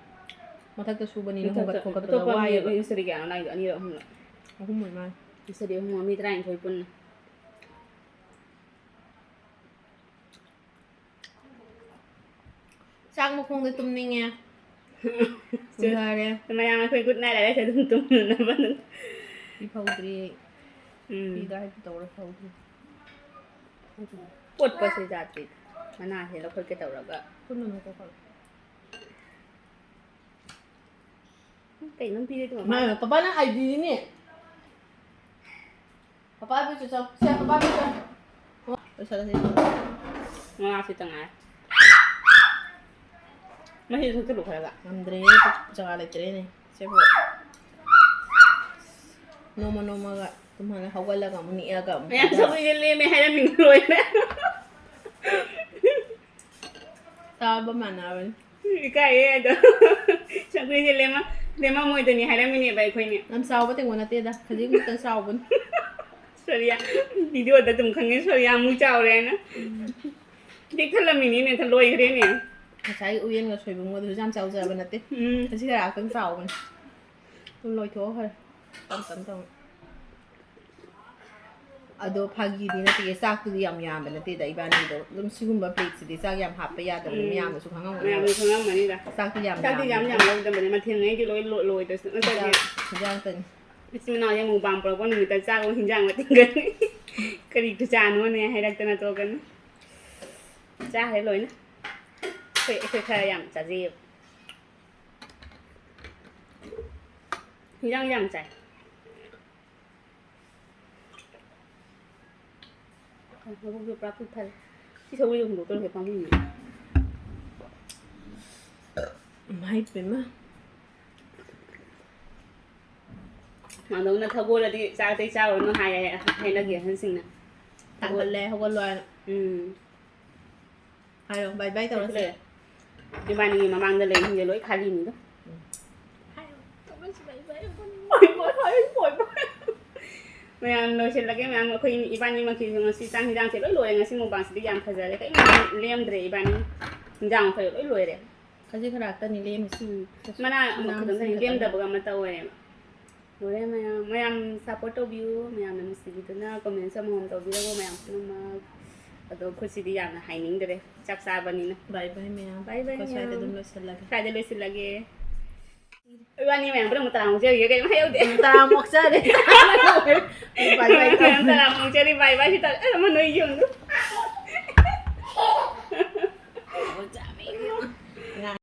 ꯃꯊꯛꯇ ꯁꯨꯕꯅꯤꯅ ꯃꯊꯛꯇ ꯍꯣꯡꯒꯠ ꯈꯣꯠꯀꯠꯄꯗ ꯑꯇꯣꯞꯄ ꯃꯤ ꯋꯥꯏꯌꯦꯕ꯫ ꯃꯤꯁꯇ꯭ꯔꯤ ꯀꯌꯥꯅꯣ ꯂꯥꯛꯏꯗꯣ? ꯑꯅꯤꯔꯛ ꯑꯍꯨꯝꯂꯛ? ꯑꯍꯨꯝ ꯑꯣꯏ ꯃꯥꯜꯂꯦ꯫ ꯃꯤꯁꯇ꯭ꯔꯤ ꯑꯍꯨꯝ, ꯃꯤ ꯇꯔꯥꯅꯤꯊꯣꯏ ꯄꯨꯟꯅ꯫ ꯆꯥꯛ ꯃꯈꯣꯡꯗ ꯇꯨꯝꯅꯤꯡꯉꯦ꯫ ꯐꯔꯦ꯫ ꯃꯌꯥꯝ ꯑꯩꯈꯣꯏ good night ꯂꯥꯏꯔꯤꯛꯁꯦ ꯑꯗꯨꯝ ꯇꯨꯝꯅꯅꯕ ꯑꯗꯨꯝ꯫ ꯐꯤ ꯐꯧꯗ꯭ꯔꯤ꯫ ꯎꯝ꯫ ꯐꯤꯗꯣ ꯍꯥꯏꯐꯦꯠ ꯇꯧꯔ ꯐꯧꯗ꯭ꯔꯤ꯫ ꯀꯣꯠꯄꯁꯦ ꯖꯥꯠꯇꯤ꯫ ꯃꯅꯥꯁꯦ ꯂꯧꯈꯠꯀꯦ ꯇꯧꯔꯒ꯫ ꯄꯨꯟꯅ ꯑꯗꯨꯝ ꯀꯣꯠꯈꯠꯂꯣ꯫ ꯀꯩꯅꯣꯝ ꯄꯤꯔꯦ ꯇꯨ ꯃꯥ ꯃꯃꯥꯅ꯫ ꯄꯄꯥꯅ ꯑꯥꯏꯗꯤꯅꯤꯅꯦ꯫ ꯄꯄꯥ ꯑꯗꯨ ꯆꯠ ꯆꯠ-, ꯁꯦ, ꯄꯄꯥ ꯑꯗꯨ ꯆꯠ-, ꯑꯣ, ꯂꯣꯏꯁꯜꯂꯁꯤ꯫ ꯃꯉꯥ ꯈꯤꯇ ꯉꯥꯏꯔꯦ꯫ ꯃꯍꯤꯗꯣ ꯊꯛꯆꯜꯂꯨ ꯈꯔꯒ꯫ ꯉꯝꯗ꯭ꯔꯦꯅꯦ, ꯖꯒꯥ ꯂꯩꯇ꯭ꯔꯦꯅꯦ꯫ ꯁꯦ, ꯕꯣ-, ꯅꯣꯡꯃ ꯅꯣꯡꯃꯒ ꯇꯨꯝꯍꯜꯂꯦ, ꯍꯧꯒꯠꯂꯒ ꯑꯃꯨꯛ ꯅꯤꯛꯑꯒ ꯑꯃꯨꯛ ꯃꯌꯥꯝ ꯇꯨꯝꯍꯜꯂꯦ꯫ ꯁꯧꯒ꯭ꯔꯤꯁꯦ ꯂꯦꯝꯃꯦ ꯍꯥꯏꯔꯝꯃꯤꯅ ꯂꯣꯏꯔꯦ꯫ ꯆꯥꯕ ꯃꯥꯟꯅꯕꯅꯤ꯫ ꯏꯀꯥꯏꯌꯦ ꯑꯗꯣ꯫ ꯁꯧꯒ꯭ꯔꯤꯁꯦ ꯂꯦꯝꯃ-, ꯂꯦꯝꯃꯝꯃꯣꯏꯗꯅꯤ ꯍꯥꯏꯔꯝꯃꯤꯅꯦꯕ ꯑꯩꯈꯣꯏꯅꯦ꯫ ꯌꯥꯝ ꯆꯥꯎꯕ ꯇꯦꯡꯀꯣꯠ ꯅꯠꯇꯦꯗ, ꯈꯖꯤꯛ ꯈꯛꯇ ꯆꯥꯎꯕꯅꯤ꯫ ꯁꯣꯔꯤꯌꯥ, video-ꯗ ꯑꯗꯨꯝ ꯈꯪꯉꯦ ꯁꯣꯔꯤꯌꯥ ꯑꯃꯨꯛ ꯆꯥꯎꯔꯦ ꯍꯥꯏꯅ꯫ ꯎꯝ꯫ ꯄꯤꯛ ꯊꯜꯂꯝꯃꯤꯅꯤꯅꯦ, ꯂꯣꯏꯈ꯭ꯔꯦꯅꯦ꯫ ꯉꯁꯥꯏꯒꯤ ꯎꯌꯦꯟꯒ ꯁꯣꯏꯕꯨꯝꯒꯗꯨꯁꯨ ꯌꯥꯝ ꯆꯥꯎꯖꯕ ꯅꯠꯇꯦ꯫ ꯎꯝ꯫ ꯈꯖꯤꯛ ꯈꯔ ꯈꯛꯇꯪ ꯆꯥꯎꯕꯅꯤ꯫ ꯑꯗꯨꯝ ꯂꯣꯏꯊꯣꯛꯈ꯭ꯔꯦ꯫ ꯇꯞ ꯇꯞ ꯇꯧꯅ꯫ ꯑꯗꯣ ꯐꯥꯒꯤꯗꯤ ꯅꯠꯇꯦ, ꯆꯥꯛꯇꯨꯗꯤ ꯌꯥꯝ ꯌꯥꯝꯕ ꯅꯠꯇꯦꯗ ꯏꯕꯥꯅꯤꯗꯣ꯫ ꯑꯗꯨꯝ ꯁꯤꯒꯨꯝꯕ ꯄ꯭ꯂꯦꯠꯁꯤꯗꯤ ꯆꯥꯛ ꯌꯥꯝ ꯍꯥꯞꯄ ꯌꯥꯗꯕꯅꯤ, ꯎꯝ꯫ ꯃꯌꯥꯝꯅꯁꯨ ꯈꯪꯉꯝꯒꯅꯤ꯫ ꯃꯌꯥꯝꯅꯁꯨ ꯈꯪꯉꯝꯒꯅꯤꯗ꯫ ꯆꯥꯛꯇꯤ ꯌꯥꯝ ꯆꯥꯛꯇꯤ ꯌꯥꯝ ꯌꯥꯝꯃꯦ꯫ ꯌꯥꯝ ꯂꯧꯗꯕꯅꯦ, ꯃꯊꯦꯜꯉꯩꯗꯤ ꯂꯣꯏ ꯂꯣ-, ꯂꯣꯏꯗ꯭ꯔꯁꯨ ꯅꯠꯇ꯭ꯔꯗꯤ ꯍꯤꯟꯖꯥꯡ, ꯍꯤꯟꯖꯥꯡꯇꯅꯤ꯫ ꯏꯆꯤꯟ ꯏꯅꯥꯎ ꯍꯦꯛ ꯃꯨꯛꯕꯥꯡ ꯄꯨꯔꯛꯄ ꯅꯨꯃꯤꯠꯇ ꯆꯥꯛ ꯑꯃꯨꯛ ꯍꯤꯟꯖꯥꯡ ꯃꯇꯤꯡꯒꯅꯤ꯫ ꯀꯔꯤ ꯈꯨꯆꯥꯅꯣꯅꯦ ꯍꯥꯏꯔꯛꯇꯅ ꯇꯣꯛꯀꯅꯤ꯫ ꯆꯥꯈ꯭ꯔꯦ ꯂꯣꯏꯅ꯫ ꯑꯩꯈꯣꯏ, ꯑꯩꯈꯣꯏ ꯈꯔ ꯌꯥꯝ ꯆꯥꯖꯩꯌꯦꯕ꯫ ꯍꯤꯟꯖꯥꯡ ꯌꯥꯝ ꯆꯥꯏ꯫ ꯃꯕꯨꯛꯁꯨ ꯄꯨꯔꯥ ꯄꯤꯛ ꯊꯜꯂꯦ꯫ ꯁꯤ ꯁꯧꯒ꯭ꯔꯤꯁꯦ ꯍꯨꯟꯗꯣꯛꯇꯧꯔꯦ ꯄꯥꯝꯃꯨꯏꯌꯦ꯫ ꯏꯃꯥꯏ ꯄꯦꯝꯃ꯫ ꯃꯥꯗꯧꯅ ꯊꯒꯣꯜꯂꯗꯤ ꯆꯥꯛ ꯑꯇꯩ ꯆꯥꯔꯨꯔꯅꯨ ꯍꯥꯏꯌꯦ, ꯍꯥꯏꯅꯒꯤ ꯑꯍꯟꯁꯤꯡꯅ꯫ ꯇꯥꯡꯒꯜꯂꯦ, ꯍꯧꯒꯠꯂꯣ ꯍꯥꯏꯅ꯫ ꯎꯝ꯫ ꯍꯥꯏꯔꯣ, bye bye ꯇꯧꯔꯁꯦ꯫ ꯂꯩ꯫ ꯏꯕꯥꯅꯤꯒꯤ ꯃꯃꯥꯡꯗ ꯂꯩꯔꯤꯁꯤꯡꯁꯦ ꯂꯣꯏ ꯈꯥꯂꯤꯅꯤꯗꯣ꯫ ꯎꯝ꯫ ꯍꯥꯏꯔꯣ, ꯇꯧꯔꯁꯤ, bye bye꯫ ꯍꯣꯏ, ꯍꯣꯏ, ꯍꯣꯏ, ꯍꯣꯏ, ꯍꯣꯏ꯫ ꯃꯌꯥꯝ ꯂꯣꯏꯁꯤꯜꯂꯒꯦ, ꯃꯌꯥꯝ꯫ ꯑꯩꯈꯣꯏ ꯏꯕꯥꯅꯤꯃꯛꯀꯤꯁꯨ ꯉꯁꯤ ꯆꯥꯛ ꯍꯤꯟꯖꯥꯡꯁꯦ ꯂꯣꯏ ꯂꯣꯏꯔꯦ꯫ ꯉꯁꯤ ꯃꯨꯛꯕꯥꯡꯁꯤꯗꯤ ꯌꯥꯝ ꯐꯖꯔꯦ꯫ ꯀꯔꯤꯝ ꯂꯦꯝꯗ꯭ꯔꯦ ꯏꯕꯥꯅꯤ꯫ ꯍꯤꯟꯖꯥꯡ ꯃꯈꯩ ꯂꯣꯏ ꯂꯣꯏꯔꯦ꯫ ꯈꯖꯤꯛ ꯈꯔꯥꯛꯇꯅꯤ ꯂꯦꯝꯃꯤꯁꯦ꯫ ꯎꯝ꯫ ꯃꯅꯥ ꯑꯃ ꯃꯅꯥ ꯈꯛꯇꯪꯗꯅꯤ ꯃꯁꯤꯡ ꯈꯛꯇꯅꯤ꯫ ꯂꯦꯝꯗꯕꯒ ꯑꯃꯠꯇ ꯑꯣꯏꯔꯦꯕ꯫ ꯂꯣꯏꯔꯦ ꯃꯌꯥꯝ꯫ ꯃꯌꯥꯝ support ꯇꯧꯕꯤꯌꯨ꯫ ꯃꯌꯥꯝꯅ ꯅꯨꯡꯁꯤꯕꯤꯗꯨꯅ comments ꯑꯃꯃꯝ ꯇꯧꯕꯤꯔꯒ ꯃꯌꯥꯝ ꯄꯨꯝꯅꯃꯛ꯫ ꯑꯗꯣ ꯈꯨꯠꯁꯤꯗꯤ ꯌꯥꯝꯅ ꯍꯥꯏꯅꯤꯡꯗ꯭ꯔꯦ꯫ ꯆꯥꯛ ꯆꯥꯕꯅꯤꯅ꯫ Bye bye ꯃꯌꯥꯝ꯫ Bye bye ꯑꯩꯈꯣꯏ ꯁ꯭ꯋꯥꯏꯗ ꯃꯌꯥꯝ꯫ ꯑꯗꯨꯝ ꯂꯣꯏꯁꯤꯜꯂꯒꯦ꯫ ꯁ꯭ꯋꯥꯏꯗ ꯂꯣꯏꯁꯤꯜꯂꯒꯦ꯫ ꯏꯕꯥꯅꯤ ꯃꯌꯥꯝ ꯄꯨꯝꯅꯃꯛ ꯇꯔꯥꯃꯨꯛ ꯆꯦꯜꯂꯤꯒꯦ ꯀꯩꯝ ꯍꯥꯏꯍꯧꯗꯦ꯫ ꯇꯔꯥꯃꯨꯛ ꯆꯦꯜꯂꯦ꯫ Bye bye ꯃꯌꯥꯝ ꯇꯧꯔꯦ꯫ ꯇꯔꯥꯃꯨꯛ ꯆꯦꯜꯂꯤ꯫ Bye bye ꯁꯤ ꯇꯧꯔꯦ꯫ ꯑꯦ, ꯑꯃ ꯅꯣꯏ ꯌꯨꯝꯗꯨ꯫